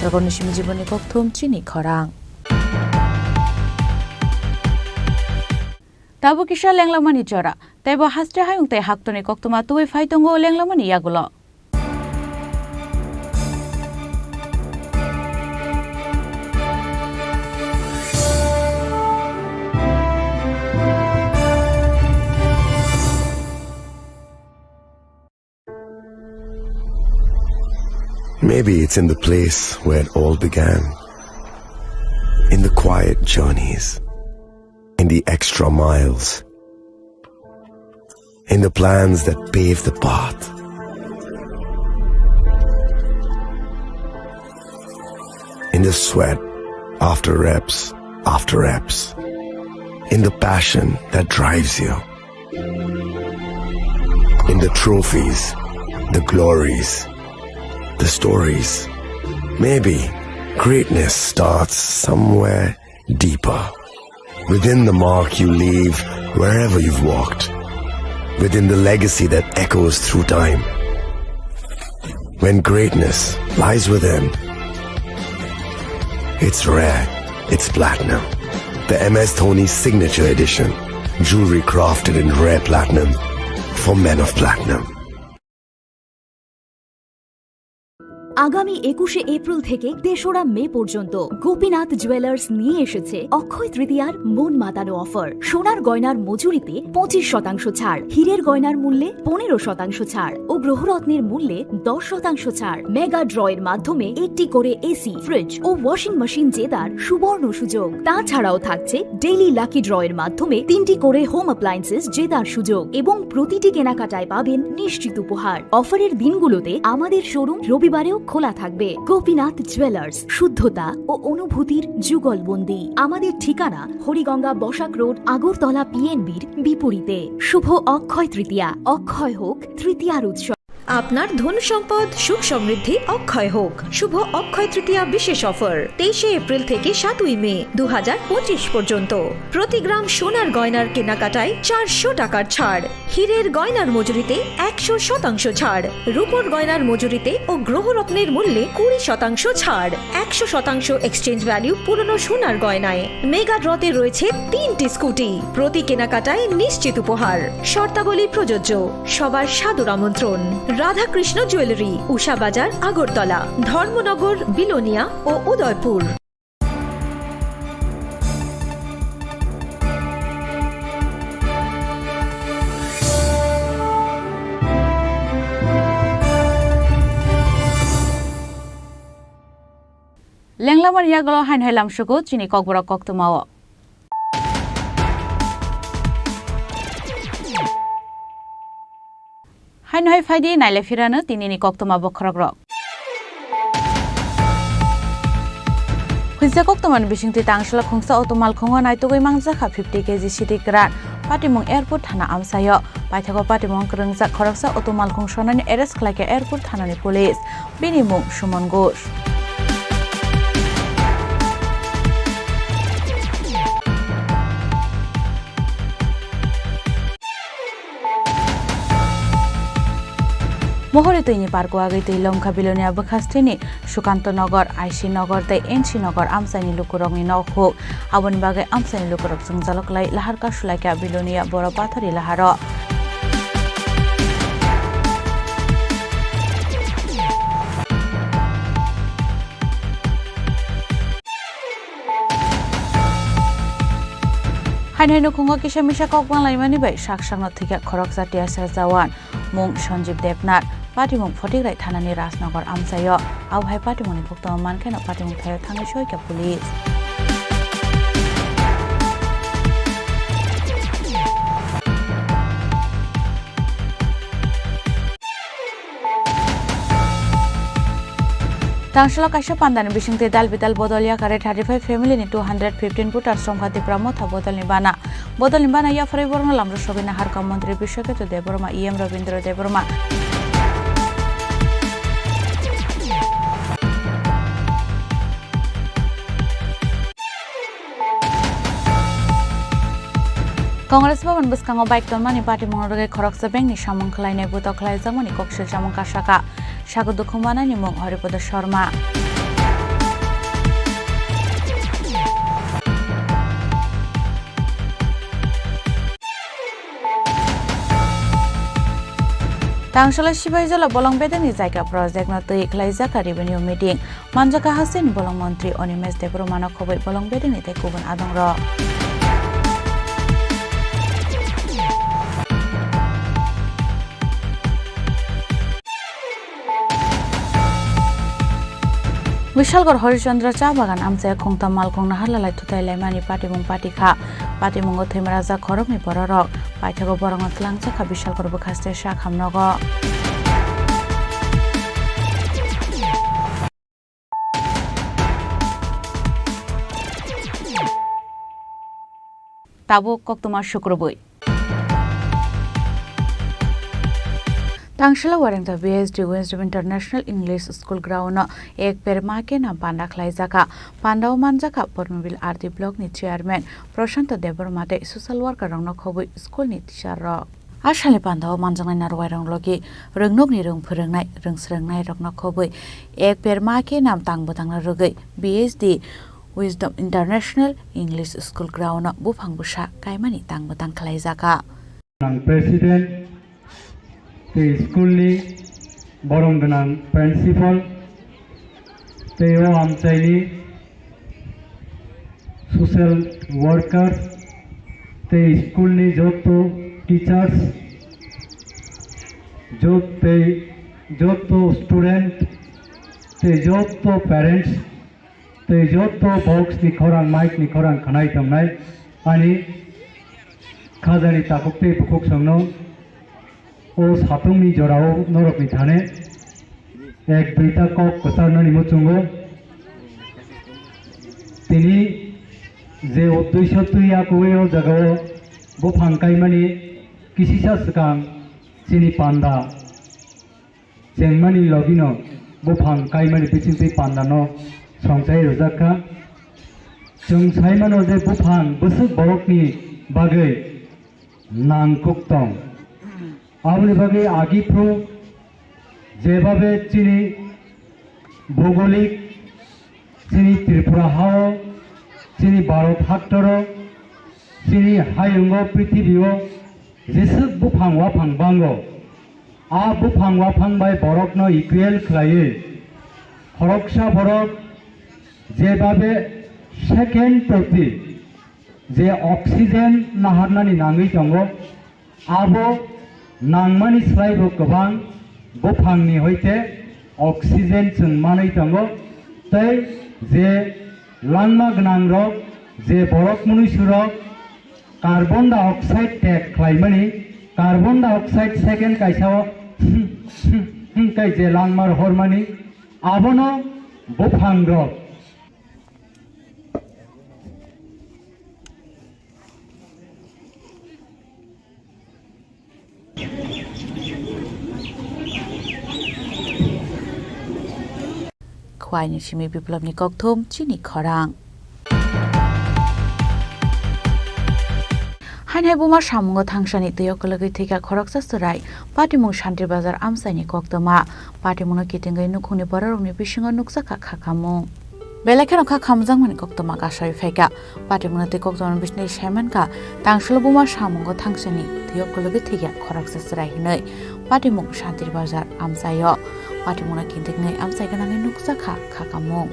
Rogoni simi jiboni kokthum chini khorang. Tabuk kisa lenglamani jora, teibo haste hayung tei haktorni koktwma tubui phai tongo lenglamani yagulo. Maybe it's in the place where it all began. In the quiet journeys. In the extra miles. In the plans that pave the path. In the sweat after reps after reps. In the passion that drives you. In the trophies, the glories, the stories. Maybe greatness starts somewhere deeper. Within the mark you leave wherever you've walked. Within the legacy that echoes through time. When greatness lies within, it's rare, it's platinum. The M S Dhoni Signature Edition. Jewelry crafted in rare platinum for men of platinum. আগামী একুশে এপ্রিল থেকে তেসরা মে পর্যন্ত গোপীনাথ জুয়েলার্স নিয়ে এসেছে অক্ষয় তৃতীয়ার মন মাতানো অফার। সোনার গয়নার মজুরিতে পঁচিশ শতাংশ ছাড়, হীরের গয়নার মূল্যে পনেরো শতাংশ ছাড় ও গ্রহরত্নের মূল্যে দশ শতাংশ ছাড়। মেগা ড্র এর মাধ্যমে একটি করে এসি, ফ্রিজ ও ওয়াশিং মেশিন জেতার সুবর্ণ সুযোগ। তাছাড়াও থাকছে ডেইলি লাকি ড্র এর মাধ্যমে তিনটি করে হোম অ্যাপ্লায়েন্সেস জেতার সুযোগ এবং প্রতিটি কেনাকাটায় পাবেন নিশ্চিত উপহার। অফারের দিনগুলোতে আমাদের শোরুম রবিবারেও খোলা থাকবে। গোপীনাথ জুয়েলার্স, শুদ্ধতা ও অনুভূতির যুগলবন্দি। আমাদের ঠিকানা হরিগঙ্গা বসাক রোড, আগরতলা পিএনবির বিপরীতে। শুভ অক্ষয় তৃতীয়া, অক্ষয় হোক তৃতীয়ার উৎসব। আপনার ধন সম্পদ সুখ সমৃদ্ধি অক্ষয় হোক। শুভ অক্ষয় তৃতীয়া বিশেষ অফার তেইশে এপ্রিল থেকে সাতই মে দু হাজার পঁচিশ পর্যন্ত। প্রতি গ্রাম সোনার গয়নার কেনাকাটায় চারশো টাকার ছাড়, হীরের গয়নার মজুরিতে একশো শতাংশ ছাড়, রূপোর গয়নার মজুরিতে ও গ্রহরত্নের মূল্যে কুড়ি শতাংশ ছাড়, একশো শতাংশ এক্সচেঞ্জ ভ্যালু পুরনো সোনার গয়নায়। মেগা ড্রতে রয়েছে তিনটি স্কুটি, প্রতি কেনাকাটায় নিশ্চিত উপহার। শর্তাবলী প্রযোজ্য। সবার সাদর আমন্ত্রণ। রাধাকৃষ্ণ জুয়েলারি, উষা বাজার, আগরতলা, ধর্মনগর, বিলোনিয়া ও Udaipur. Lenglamani yagulo haino hai lamsugo chini kokborok koktwmao. Haino hai phaidi naile phirano tinini koktwma bokhorokrok. Phuisa koktwmani bisingtwi tangshla khungsa auto malkhungo naitugwi mangjakha fifty K G sidi kwran. Patimung Airport thana amsaio. Paithago patimung kwrwngjak khoroksa auto malkhung sonani arrest khlaikha Airport thanani police. Bini mung Suman Ghosh. Mohori twini parko agwi twi longkha Bilonia bwkhastini Sukanto Nogor, I C Nogor tei N C Nogor amchaini lukurokni nok huk. Aboni bagwi amchaini lukurok chwngjalo kwlai lahar kasulaikha Bilonia Boro Pathori laharo. Haino hai nukhungo kisa misa kok banglaimani bai sak sakno thwikha khoroksa T S F jawan. Mung Sanjeev Debnath, patimung Photigrai thanani Rajnagar amchaio. Abo hai patimungni koktwma mankheno patimung thaio thangwi soikha police. Tangshalo kaisa pandani bisingtwi dal bidal bodol yakare thirty five family ni two hundred fifteen voters songkha Tipra Motha bodolni bana. Bodolni bana yapharwi borokno lamrok sogwi naharkha Montri Biswaketu Debbarma, E M Rabindra Debbarma. Congress Bhavan bwskango bike tonmani patimungno rwgwi khoroksa bengni samung khlainai butok khlaijakmani kok swijamung kasaka. Sago dukhu manani mung Haripada Sharma. Tangshalo Sibaijala bolong bedekni jaga project no twi khlaijak revenue meeting. Manjak kha hasteni bolong montri Animesh Debbarma no khobwi bolong bedekni tei kubun adongrok. Bishalgarh Harishchandra cha bagan amchai khungtam malkhung naharlalai thutai laimani patimung pati kha. Patimungo thwimajak khoroknwi bororok. Paithago borokno twlangjak kha Bishalgarh bwkhaste sak hamnogo. Tabuk koktwma sukrubwi. Tangshila Warengta B S D Wisdom International English School ground no Ek Ped Maa Ke Naam panda khlaijak kha. Pandao manjak kha Pormobil R D block ni chairman Prashanto Debbarma tei social worker rokno khobwi school ni teacher rok. A salni pandao manjaknai narwknairok logi rwngnokni rwng phwrwngnai, rwng swrwngnairokno khobwi Ek Ped Maa Ke Naam tang bwtangno rwgwi B S D Wisdom International English School ground-o buphang bwsa kaimani tang bwtang khlaijak kha. Ang president tei school-ni borong gwnang principal tei o amchaini social worker tei school ni joto teachers, jot-, tei joto student tei joto parents tei joto box ni khorang, mic ni khorang khanai tongnai ani khajani takhuk tei bukhuk songno. O satung ni jora o norok ni thane ek duita kok kwchar nani muchungo. Tini je uddesho twi ya kuwi o jaga o buphang kaimani kisisa swkang chini panda chengmani logi no buphang kaimani bisingtwi panda no songchai rwjak kha. Chwng sai mano je buphang bwswk borok ni bagwi nangkuk tong. Aboni bagwi agi phru jebabe chini bhogolik, chini Tripura hao, chini Bharat haktoro, chini hayungo, prithibio jeswk buphang waphang bango, a buphang waphang bai borokno equal khlaiwi khoroksa borok jebabe second proti je oxygen naharnani nangwi tongo, abo nangmani slaibo kwbang buphangni hoite oxygen chwng manwi tongo, tei je langma gwnangrok, je borok mwnwisurok carbon dioxide tek khlaimani, carbon dioxide second kaisa o tei je langma rohormani, abono buphangrok. Khwai ni simi Biplobni kokthum chini khorang. Hainhai buma samungo thangsani twiyo kwlwgwi thwikha khoroksa chwrai, patimung Shantir Bazar amchaini koktwma. Patimungno kitingwi nukhungni bororokni bisingo nukjakha khakamung. Belai kheno kha khamjakmani koktwma kasai phaikha. Patimungno tei koktwmani bisingtwi saimankha, tangsulo buma samungo thangsani twiyo kwlwgwi thwikha khoroksa chwrai hinwi. Patimung Shantir Bazar amchaio. Patimungno kintiknwi amchai gwnangwi nukjakha khakamung.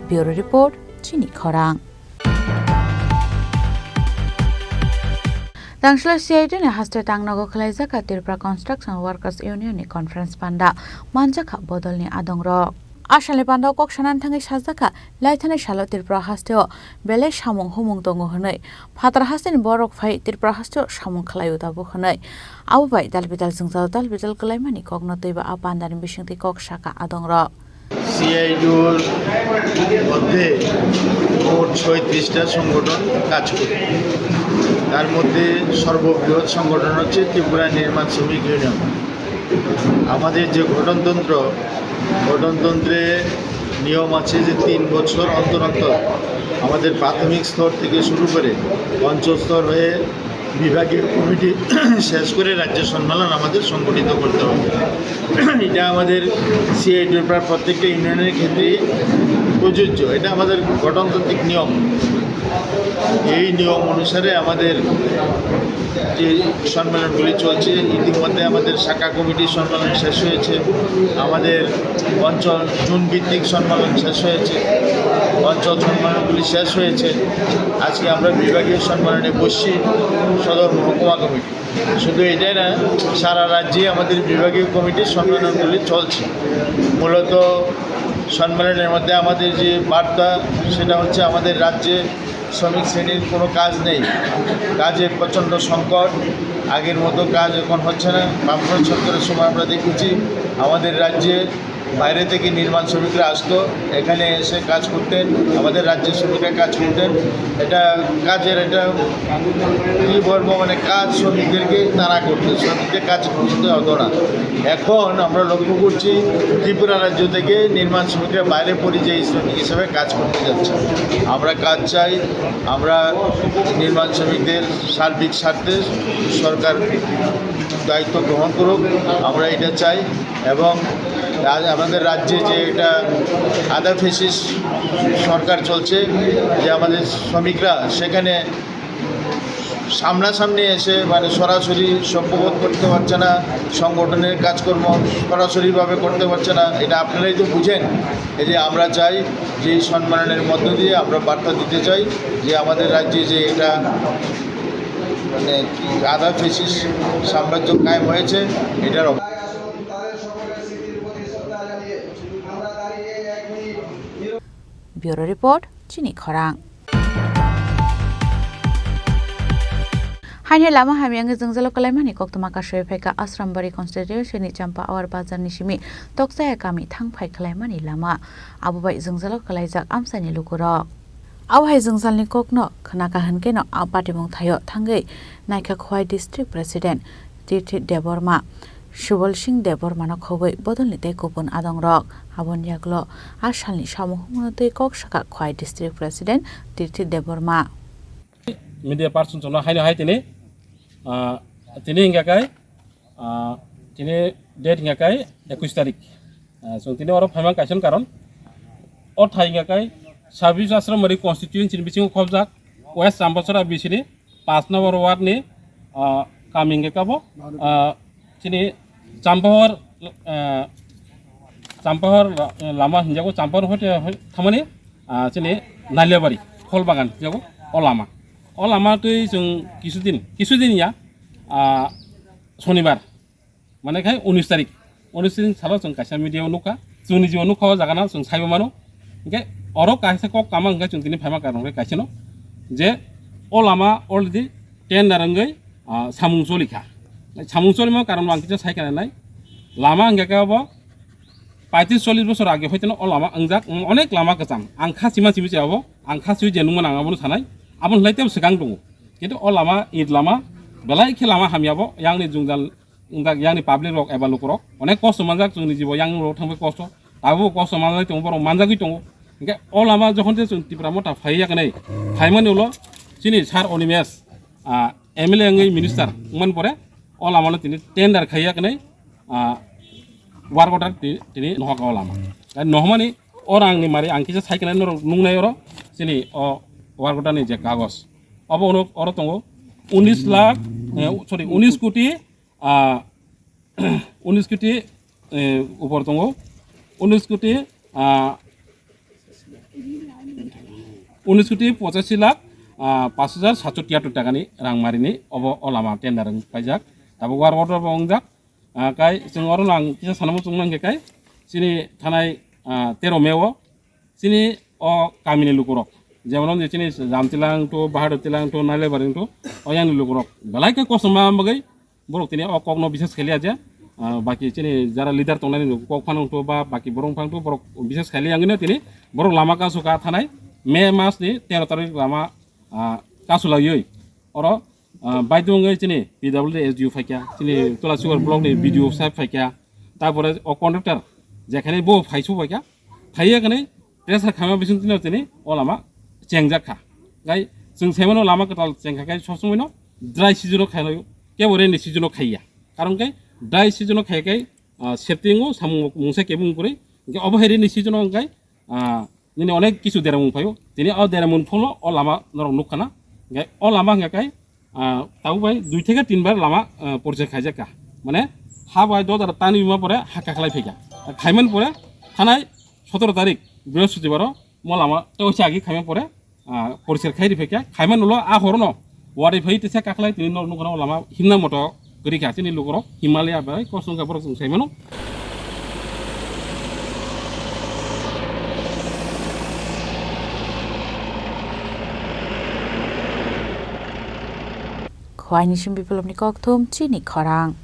Bureau Report, chini khorang. Tangshla C I T ni haste tangnogo khwlaijak Tripura Construction Workers Union ni conference panda manjakha bodolni adongrok. Asalni pandao kok sanani thangwi sajakha, laithani salo Tripura hasteo belai samung humung tongo hwnwi. Phatar hasteni borok phai Tripura hasteo samung khlaio tabuk hwnwi. Abo bai dalbidal jwngjal dalbidal kwlaimani kokno twibo a pandani bisingtwi kok sakha adongrok. সিআইডিউর মধ্যে মোট ছয়ত্রিশটা সংগঠন কাজ করে। তার মধ্যে সর্ববৃহৎ সংগঠন হচ্ছে ত্রিপুরা নির্মাণ শ্রমিক ইউনিয়ন। আমাদের যে গঠনতন্ত্র, গঠনতন্ত্রে নিয়ম আছে যে তিন বছর অন্তর অন্তর আমাদের প্রাথমিক স্তর থেকে শুরু করে পঞ্চম স্তর হয়ে বিভাগীয় কমিটি শেষ করে রাজ্য সম্মেলন আমাদের সংগঠিত করতে হবে। এটা আমাদের সিআইটির প্রায় প্রত্যেকটা ইউনিয়নের ক্ষেত্রে প্রযোজ্য। এটা আমাদের গঠনতান্ত্রিক নিয়ম। এই নিয়ম অনুসারে আমাদের যে সম্মেলনগুলি চলছে, ইতিমধ্যে আমাদের শাখা কমিটির সম্মেলন শেষ হয়েছে, আমাদের অঞ্চল জোন ভিত্তিক সম্মেলন শেষ হয়েছে, অঞ্চল সম্মেলনগুলি শেষ হয়েছে। আজকে আমরা বিভাগীয় সম্মেলনে বসছি সদর মহকুমা কমিটি। শুধু এটাই না, সারা রাজ্যে আমাদের বিভাগীয় কমিটির সম্মেলনগুলি চলছে। মূলত সম্মেলনের মধ্যে আমাদের যে বার্তা, সেটা হচ্ছে আমাদের রাজ্যে শ্রমিক শ্রেণীর কোনো কাজ নেই, কাজে প্রচণ্ড সংকট। আগের মতো কাজ এখন হচ্ছে না। বামফ্রন্ট সরকারের সময় আমরা দেখেছি, আমাদের রাজ্যে বাইরে থেকে নির্মাণ শ্রমিকরা আসতো, এখানে এসে কাজ করতেন, আমাদের রাজ্যের শ্রমিকরা কাজ করতেন। এটা কাজের একটা, কি বলবো, মানে, কাজ শ্রমিকদেরকে তারা করতো, শ্রমিকদের কাজ করতে হতো না। এখন আমরা লক্ষ্য করছি, ত্রিপুরা রাজ্য থেকে নির্মাণ শ্রমিকরা বাইরে পরিযায়ী শ্রমিক হিসেবে কাজ করতে যাচ্ছে। আমরা কাজ চাই, আমরা নির্মাণ শ্রমিকদের সার্বিক স্বার্থে সরকার দায়িত্ব গ্রহণ করুক, আমরা এটা চাই। এবং রাজ-, আমাদের রাজ্যে যে এটা আধা ফ্যাসিস্ট সরকার চলছে, যে আমাদের শ্রমিকরা সেখানে সামনাসামনি এসে, মানে, সরাসরি সভ্যপদ করতে পারছে না, সংগঠনের কাজকর্ম সরাসরিভাবে করতে পারছে না, এটা আপনারাই তো বুঝেন। এই যে আমরা চাই যে এই সম্মেলনের মধ্য দিয়ে আমরা বার্তা দিতে চাই যে আমাদের রাজ্যে যে এটা, মানে, কি আধা ফ্যাসিস্ট সাম্রাজ্য কায়েম হয়েছে, এটার of- Bureau Report, Chini Khorang. Haini lama hamya wngwi jwngjalo kwlaimani koktwma kasui phaikha Asrambari constituency ni Champa Awar bazar ni simi Tokchaya kami thang phai khwlaimani lama. Abo bai jwngjalo kwlaijak amchaini lukurok. Abo hai jwngjalni kokno khwnakha hwnkhe no a patimung thaio thangwi naikha Khowai District President Tirthi Debbarma, Subal Singh Debbarmano khogwi bodolni tei kubun adongrok. Aboni yagulo a salni samung hwnmano twi kok sakha Khowai District President Tirthi Debbarma. Media person chwngno haino hai tini, ah, tini hingka kai, ah, tini date hingka kai ekush tarik. Ah, chwng tini oro phaimang kaisa karon. O thai hingka kai Service Ashram Mari constituency ni bisingo khobjak West Chambasara bisini paanch number ward ni, ah, kami hingka kabo, ah, chini Champahor, ah, Champahor la-, lama hinjago, Champahor hoite hoi-, thamani, ah, chini Naliabari, Kholbagan hinjago, o lama. O lama twi chwng kisudin, kisudin ya, ah, Sonibar, mane khai unis tarik, unis tarik salo chwng kaisa media o nukha, chwngni jibo nukha o jaga no chwng saibo mano. Hinkhe oro kaisa kok kama hwnkhe chwng tini phaima karon khe kaisa no, je o lama already tender wngwi, ah, samung choli kha. Samung cholima karon bo ang kisa sai kha nai. Lama hingke khe abo paitris chollis bosor age hoiteno o lama wngjak, mm, onek lama kwcham. Ang kha sima simi se abo, ang kha sui je nungma nang abono sanai. Aboni hlai tebo swkang tongo. Kintu o lama, it lama, belai khe lama hamya bo, yang ni jwngjal wngjak, yang ni public rok eba lukurok onek kosto manjak, chwngni jibo yang rok thangbai kosto, tabuk kosto manjak tongo, borok manjagwi tongo. Hingke o lama jokhon je chwng Tipra Motha phai yaknai, phaimani ulo chini sir Animesh, ah, M L A wngwi minister wngmani pore o lama no tini tender khai yaknai, ah, work order ti-, tini nohok o lama. Tei nohmani o rang ni mari ang kisa sai khe norok nungnai oro chini o work order ni je kagos. Obo ono oro tongo unis lakh, eh, sorry, unis koti, ah, unis koti, eh, upor tongo. Unis koti, ah, unis koti pochashi lakh, ah, paanch hajar satsho tiyattor taka ni rang mari ni obo o lama tender wng paijak. Tabuk work order bo wngjak. Ah, kai chwng oro no ang kisa sanamo chwng mankhe kai chini thanai, ah, tero May o chini o kamini lukurok, jemon je chini Jamtilang to, Bahadur Tilang to, Nailaibari to, o yang ni lukurok belai khe kosom ma bagwi borok tini o kok no bises khailiya je, ah, baki chini jara leader tongnai ni kok phano to ba baki borok phano to borok bises khailiya wngwi no tini borok lama kasu ka thanai May mas ni tero tarik lama, ah, kasu laiwi oro, ah, baidwngwi chini P W D S D O phaikha, chini Tulasibar block ni B D O saheb phaikha, tarpore o contractor jekhane bo phaisu phaikha, phaiya kane pressure khaima bising tino tini o lama chengjak kha. Gai chwng saimano lama kwtal chengkha kai sob somoi no Dry season o khainai, kebo rainy season o khaiya. Karon khe dry season o khaiya khe, ah, safety wngo, samung mungsa kebo wngkuri. Hingkhe obo hai rainy season o wngkhe, ah, nini onek kisu deramung phaio. Tini o deramung pholo o lama norok nukha na. Hingkhe o lama hingkha khe, ah, tabuk bai dui theke tin bar lama, ah, porchai khaijak kha. Mane ha bai dodar tani bima pore ha kakhlai phaikha. Khaimani pore thanai sotoro tarik Brihospotibaro mo lama tei oisa agi khaimani pore, ah, poriskar khai riphaikha. Khaimani ulo a horono wari phai tesa kakhlai tini nok nukano lama himna moto kwrwi kha chini lukurok Himalaya bai kosong kha borok chwng sai mano. Khowai ni sim biplopni kokthum chini khorang.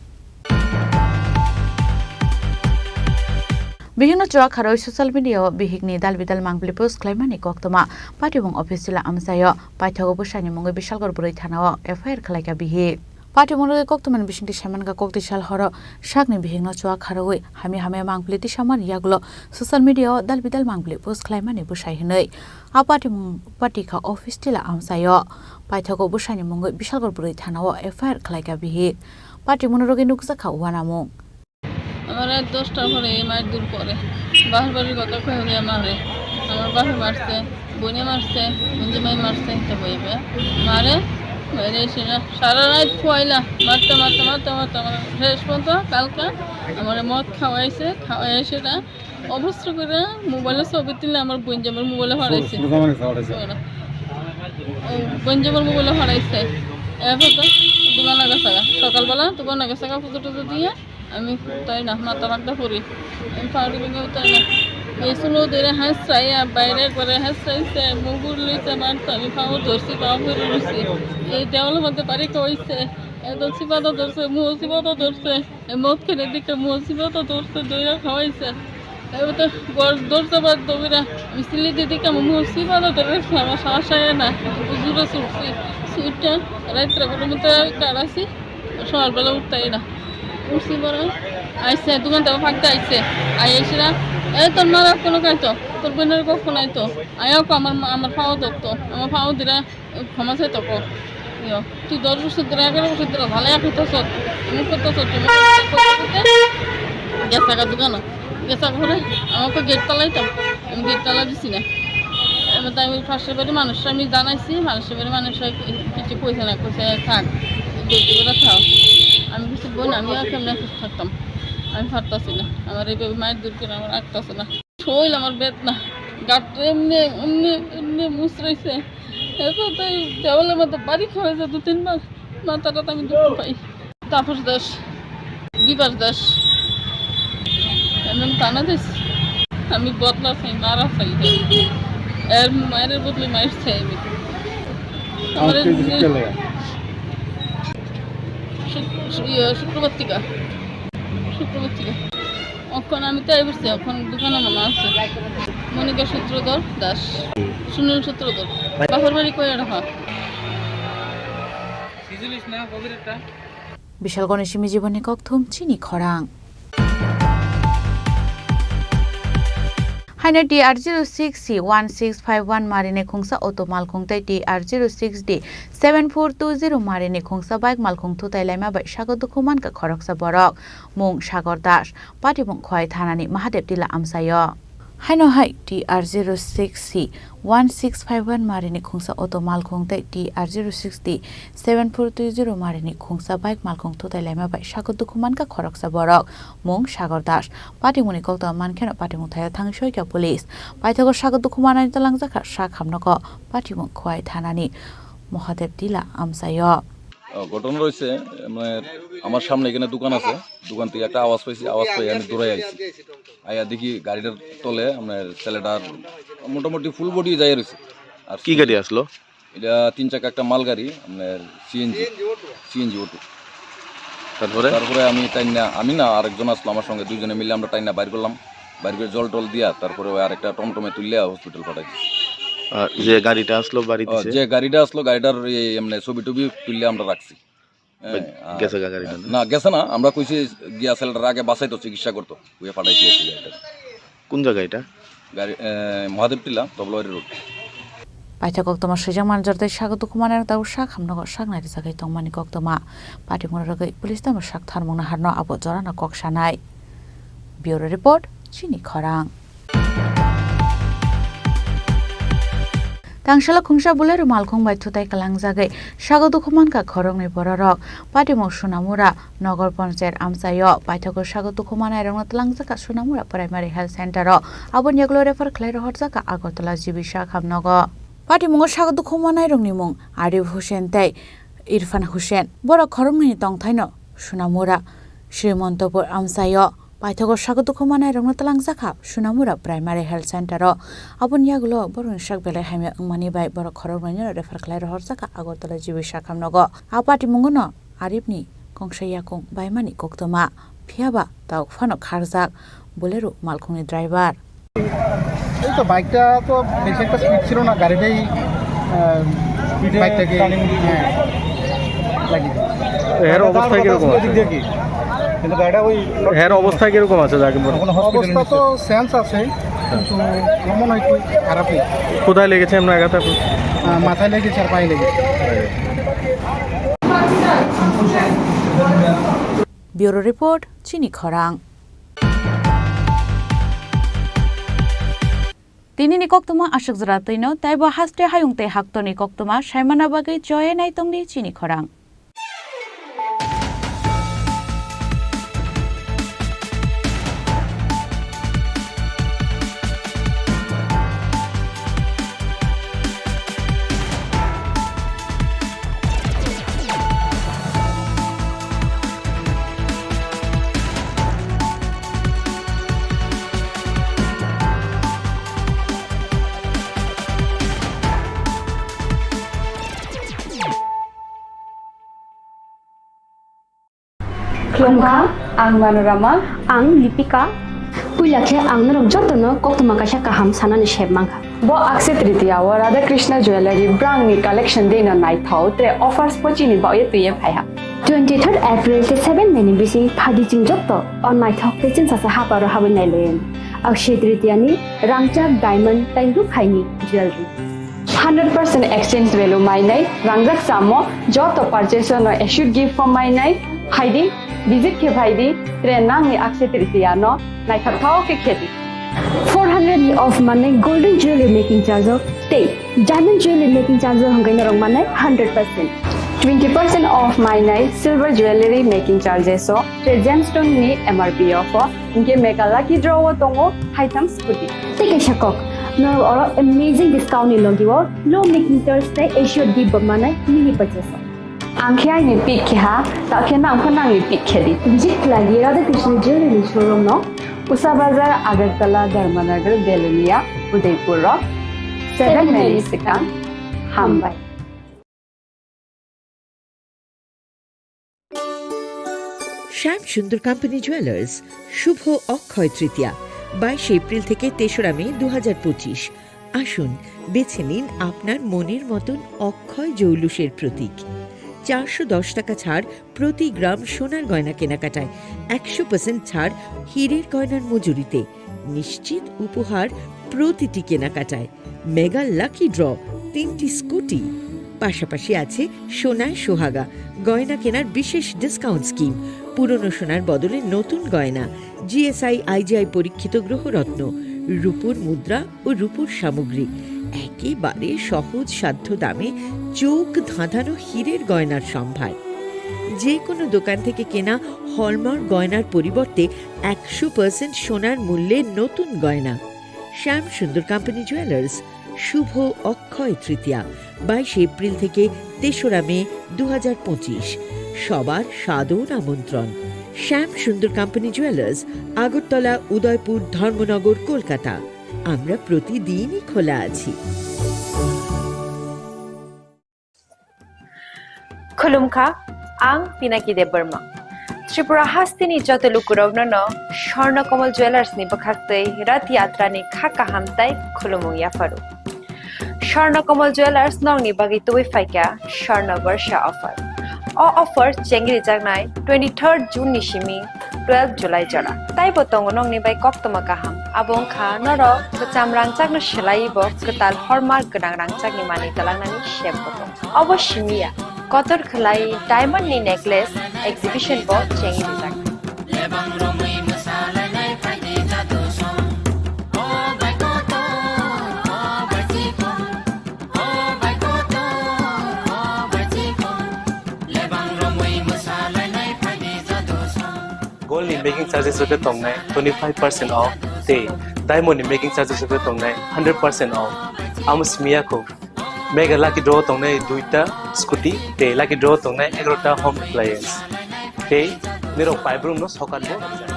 Bihikno chuak kharwi social media o bihikni dal bidal mangpili post khlaimani koktwma. Patibung office chila amchaio paithago bwsani mungwi Bishalgarh bwrwi thanao F I R khlaikha bihik. Patibung rwgwi koktwmani bisingtwi saimankha koktwi sal horo sakni bihikno chuak kharwi hamya hamya mangpili tisamani yagulo social media o dal bidal mangpili post khlaimani bwsai hwnwi. A patibung patikha office chila amchaio paithago bwsani mungwi Bishalgarh bwrwi thanao F I R khlaikha bihik. Patibungno rwgwi nukjakha uanamung. আমার রাত দশটা পরে এই মায়ের দূর করে বাহার বাড়ির কথা কয়ে হলে আমার রে আমার বাপে মারছে, বোনে মারছে, বন্ধু মাই মারছে, তো বইবে মারে মেরে এসে না সারা রাত খোয়াইলা মারতে মারতে মারতে মারতে আমার শেষ পর্যন্ত কালকে আমার মদ খাওয়াইছে, খাওয়াই এসে না অবস্থা করে মোবাইলে ছবি তুলে আমার বোন যে আমার মোবাইলে হারাইছে। ও বোন যে আমার মোবাইলে হারাইছে। এরপর তো দোকানে গেছে গা। সকালবেলা দোকানে গেছে গা, পুজো টুজো দিয়ে আমি তাই না মাথা রাখতে করি। আমি পাউরি ভেঙে তাই না। এই শুনো ধরে হাঁস চাই আর বাইরে করে হাঁস চাইছে, মুগুর লইছে মারতে, আমি পাও ধরছি, পাও ফেলে রয়েছি। এই দেওয়ালের মধ্যে বাড়ি কইছে, একদম চিপাতা ধরছে, মুহ চিপাতা ধরছে। এই মদ খেলে দিকে মুহ চিপাতা ধরছে, দইরা খাওয়াইছে। এবার তো ঘর দরজা বাদ দবিরা মিছিল দিদি কাম মুহ চিপাতা ধরে রাখছে, আমার সাহস হয় না। জুড়ে ছুটছি, ছুটটা রাত্রে কোনো মতো কাটাইছি। সকালবেলা উঠতাই না। উঠছি বড় আইসে, দোকান থেকে ভাগতে আইসে। আই এসে না, এ তোর মারা কোনো কাইতো, তোর বোনের কখন আইতো। আয়াও কো আমার মা-, আমার পাও ধরতো, আমার পাও ধরে ক্ষমা চাইতো কো। ইয়ো, তুই দশ বছর ধরে, এগারো বছর ধরে ভালো এখন তো সব, মুখ তো সব, গেছে গা দোকানো। গেছে ঘরে, আমাকে গেট তালাইতাম, আমি গেট তালা দিছি না। এবার তাই ওই পাশের বাড়ির মানুষরা আমি জানাইছি, পাশের বাড়ির মানুষরা কিছু কইছে না, কইছে, "থাক, গেট দিয়ে থাক।" আমি কিছু বই না, আমি আর কেমনে থাকতাম, আমি পারতাছি না। আমার এইভাবে মায়ের দূর করে আমার রাখতেছে না। শরীর আমার বেদনা, গাত এমনি, এমনি, এমনি মুচড়াইছে। এরপর তো এই দেওয়ালের মধ্যে বাড়ি খাওয়াইছে দু তিনবার, মাথাটা তো আমি দুঃখ পাই। তাপস দাস, বিভাস দাস, এমন থানা দিস। আমি বদলা চাই, মারা চাই। এর মায়ের বদলে মায়ের চাই আমি। আমার শুক-, ইয়ে, শুক্রবার থেকে, শুক্রবার থেকে। এখন আমি তাই বসছি, এখন দোকানে মনে আছে। মনিকা সূত্রধর দাস, সুনীল সূত্রধর। বাপের বাড়ি কই এটা হয়? Bishalgarh ni simi jiboni kokthum chini khorang. Haino T R zero six C one six five one marini khungsa auto malkhung tei T R zero six D seven four two zero marini khungsa bike malkhung thutai laima bai sago dukhu mankha khoroksa borok, mung Sagor Das, Patibung Khowai thanani Mahadev Tila amchaio. Haino hai T R zero six C one six five one marini khungsa auto malkhung tei T R zero six D seven four two zero marini khungsa bike malkhung thutai laima bai sago dukhu mankha khoroksa borok, mung Sagor Das. Patimungni koktwma mankheno patimung thaio thangwi soikha police. Paithago sago dukhu manani talangjakha sak hamnoko Patimung Khowai thanani Mahadev Tila amchaio. ও, ঘটনা রয়েছে, মানে, আমার সামনে এখানে দোকান আছে, দোকান থেকে একটা আওয়াজ পাইছি, আওয়াজ পাই আমি দৌড়াই আইছি। আইয়া দেখি গাড়িটার তলে আপনার ছেলেটার মোটামুটি ফুল বডি যাই রয়েছে। আর কি গাড়ি আসলো? এটা তিন চাকা একটা মাল গাড়ি, আপনার সিএনজি, সিএনজি অটো। তারপরে? তারপরে আমি টাইনা, আমি না, আরেকজন আসলো আমার সঙ্গে, দুইজনে মিলে আমরা টাইনা বাইর করলাম। বাইর করে জল টল দিয়া তারপরে ওই আরেকটা টমটমে তুললে হসপিটাল পাঠাই দিছি। আর যে গাড়িটা আসলো বাড়ি ও, দিছে? যে গাড়িটা আসলো, গাড়িটার এই এমনি ছবি টবি তুললে আমরা রাখছি। হ্যাঁ, আর গেছে গা গাড়িটা, না? না, গেছে না। আমরা কইছি গিয়া ছেলেটার আগে বাঁচাইতো, চিকিৎসা করতো, ওই পাঠাইছি আর কি গাড়িটা। কোন জায়গা এটা? গাড়ি, এ, মহাদেব টিলা, Tablabari road. Paithak koktwma swijak manjak tei sago dukhu manai rok tabuk sak hamnogo sak nairijagwi tongmani koktwma. Patimung rwgwi police tamo sak tharmung naharno abo jorano kok sanai. Bureau Report, Chini Khorang. Tangsala khungsa Bolero malkhung bai thutai kwlangjagwi sago dukhu mankha khoroknwi bororok. Patimung Sunamura Nogor Panchayat amchaio paithago sago dukhu manairokno twlangjakha Sunamura Primary Health Center o. Aboni yagulo refer khlai rohorjakha Agartala G B sak hamnogo. Patimungo sago dukhu manairokni mung Arif Hussain tei Irfan Hussain. Borok khoroknwini tongthaino Sunamura Srimantopur amchaio paithago sago dukhu manairokno twlangjakha Sunamura Primary Health Center o. Aboni yagulo borokni sak belai hamya wngmani bai borok khoroknwino refer khlai rohorjakha Agartala G B sak hamnogo. A patimungono Arifni kongsa yakung baimani koktwma, phiyaba tabuk phano kharjak Bolero malkhungni driver. এই তো বাইকটা তো বেশি একটা স্পিড ছিল না, গাড়িটাই, আহ, স্পিডে বাইকটাকে টার্নিং দিয়েছে। হ্যাঁ, লাগিয়ে দিয়েছে। এর অবস্থা গাড়িটা কিরকম আছে? এদিক দিয়ে কি? কিন্তু গাড়িটা ওই এর অবস্থা কিরকম আছে? যাকে বলো। কোনো হসপিটালে অবস্থা নিচ্ছে? তো সেন্স আছে, কিন্তু আমার মনে হয় একটু খারাপই। কোথায় লেগেছে আপনার আঘাত? আহ, মাথায় লেগেছে আর পায়ে লেগেছে। Bureau Report, Chini Khorang. Tinini koktwma aswk jora twino, teibo haste hayung tei haktorni koktwma saimana bagwi choye naitongdi Chini Khorang. Khulumkha, ang Manorama. Ang Lipika. Puila khe ang norok jotono koktwma kaisa kaham sanani sep mankha. Bo Akshaya Tritiya o Radha Krishna Jewellery brangni collection dino naithok tre offers pochini baoye twiye phaiha. Twenty-third April tei seven May ni bising phadi chwng joto o naithok tei chwngsasa haparo habwi nailaiyani. Akshaya Tritiya ni rangchak diamond tei rukhaini jewellery. Hundred percent exchange value mainai, rangjak samo joto purchase no assured gift form mainai, phaidi, visit khe phaidi, tre nangni Akshaya Tritiya no naithok thao khe khedi. Four hundred ni off manai golden jewelry making charge o tei diamond jewelry making charge o hwnkhai norok manai hundred percent. Twenty percent off mainai silver jewelry making charges o tre gemstone ni M R P o pho. Hinkhe mega lucky draw o tongo haitham scooty. Tei kaisa kok, norok oro amazing discount ni logi o low making charge tei assured gift bo manai mini purchase o. Ang khe aini pick khe ha, ta khe nang pho nangni pick khe di. Visit khlai di Radha Krishna Jewelry ni showroom no, Usa Bazar, Agartala, Dharmanagar, Belonia, Udaipur o. Seven May ni swkang. Hambai. শ্যাম Sundar company jewellers, শুভ অক্ষয় তৃতীয়া, বাইশে এপ্রিল থেকে তেসরা মে দু হাজার পঁচিশ। আসুন, বেছে নিন আপনার মনের মতন অক্ষয় জৌলুসের প্রতীক। চারশো দশ টাকা ছাড় প্রতি গ্রাম সোনার গয়না কেনাকাটায়, একশো পার্সেন্ট ছাড় হীরের গয়নার মজুরিতে, নিশ্চিত উপহার প্রতিটি কেনাকাটায়। মেগা লাকি ড্র, তিনটি স্কুটি, পাশাপাশি আছে সোনায় সোহাগা, গয়না কেনার বিশেষ ডিসকাউন্ট স্কিম, পুরনো সোনার বদলে নতুন গয়না, G S I I G I পরীক্ষিত গ্রহরত্ন, রূপোর মুদ্রা ও রূপোর সামগ্রী, একেবারে সহজ সাধ্য দামে চোখ ধাঁধানো হীরের গয়নার সম্ভার। যে কোনো দোকান থেকে কেনা হলমার্ক গয়নার পরিবর্তে একশো পার্সেন্ট সোনার মূল্যে নতুন গয়না। শ্যাম সুন্দর কোম্পানি জুয়েলার্স, শুভ অক্ষয় তৃতীয়া, বাইশে এপ্রিল থেকে তেসরা মে দু হাজার পঁচিশ। সবার সাদর আমন্ত্রণ। শ্যাম সুন্দর কোম্পানি জুয়েলার্স, আগরতলা, উদয়পুর, ধর্মনগর, কলকাতা। আমরা প্রতিদিনই খোলা আছি। Khulumkha, ang Pinaki Debbarma. Tripura hasteni joto lukurokno no Swarna Kamal Jewellers ni bwkhaktwi Rath Yatra ni kha kaham tai khulumung yapharu. Swarna Kamal Jewellers nokni bagwi tubui phaikha Swarna Barsha offer. O offer chengrijaknai twenty-third June ni simi twelve July jora. Taibo tongo nokni bai koktwma kaham. Abo wngkha norok kwcham rangchakno swlaiwi bo kwtal hallmark gwnang rangchakni manwi twlangnani sep bo tongo. Obo simi ya, kotor khwlai diamond ni necklace exhibition bo chengwi rijak. Gold ni making charges rok khe tongnai twenty five percent off, tei diamond ni making charges rok khe tongnai hundred percent off. Amo simi ya kho, mega lucky draw tongnai duita scooty tei lucky draw tongnai egarota home appliance. Tei nirok paibrumno sokan bo rwjak.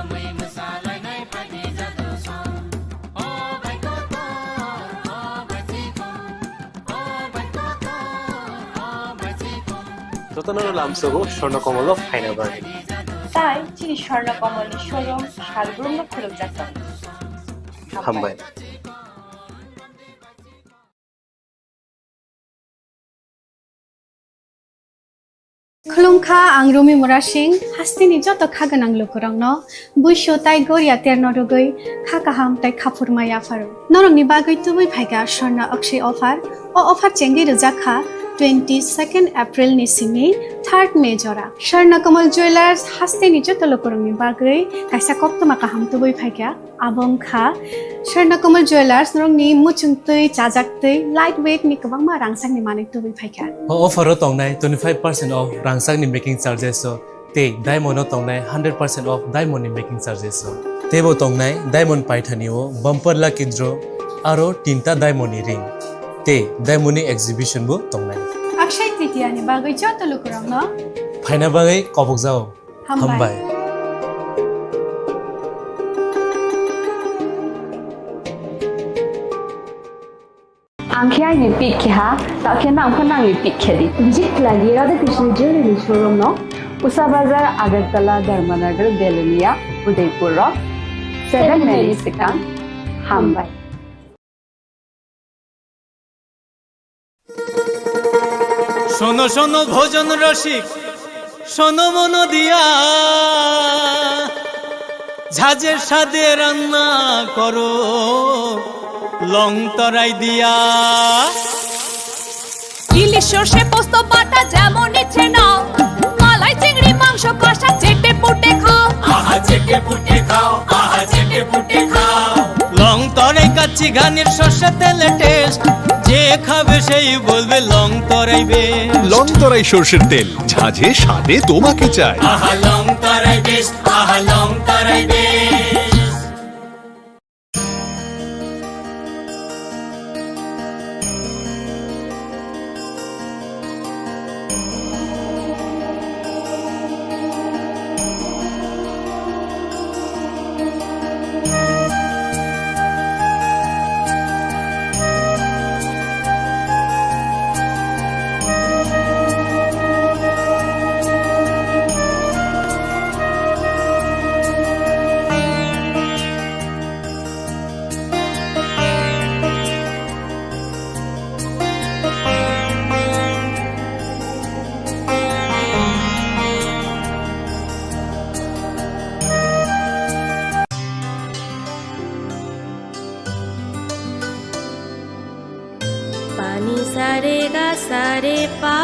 Jotono lamsogo Swarna Komolo phaina bagwi. Tai chini Swarna Komolni showroom salbrumno khulukjak tongo. Hambai. Khulumkha, ang Rumi Murasing, hasteni joto kha gwnang lukurokno buisu tai goria terno rwgwi kha kaham tai khaphurma yapharo. Norokni bagwi tubui phaikha Swarna Akshay offer. O offer chengwi rwjak kha twenty second April ni simi third May jora. Swarna Kamal Jewelers hasteni joto lukurokni bagwi kaisa koktwma kaham tubui phaikha. Abo wngkha Swarna Kamal Jewelers, norokni muchungtwi, chajaktwi, light weight ni kwbangma rangchakni manwi tubui phaikha. O offer o tongnai twenty five percent off rangchakni making charges o, tei diamond o tongnai hundred percent off diamond ni making charges o. Teibo tongnai diamond paithani o bumper lucky draw aro tinta diamond ni ring tei diamond ni exhibition bo tongnai. Akshay Tritiya ni bagwi joto lukurokno phaina bagwi kobokjao. Hambai. Hambai. Ang khe aini pick khe ha, ta khe nang pho nangni pick khe di. Visit khlai di Radha Krishna Jewellery showroom no, Usa Bazar, Agartala, Dharmanagar, Belonia, Udaipur rok, seven May ni swkang. Hambai. শোনো শোনো ভোজন রসিক, শোনো মন দিয়া, ঝাঁঝের স্বাদে রান্না করো লং তরাই দিয়া। ইলিশ সর্ষে পোস্ত বাটা যেমন ইচ্ছে নাও, মালাই চিংড়ি মাংস কষা চেটে পুটে খাও। আহা চেটে পুটে খাও, আহা চেটে পুটে খাও। লং তরাই কাচ্চি ঘানির সর্ষে তেলে টেস্ট, যে খাবে সেই বলবে লং তরাই বেস্ট। লং তরাই সর্ষের তেল, ঝাঁঝে স্বাদে তোমাকে চাই। আহা লং তরাই বেস্ট, আহা লং তরাই best. Pani sare ga sare pa.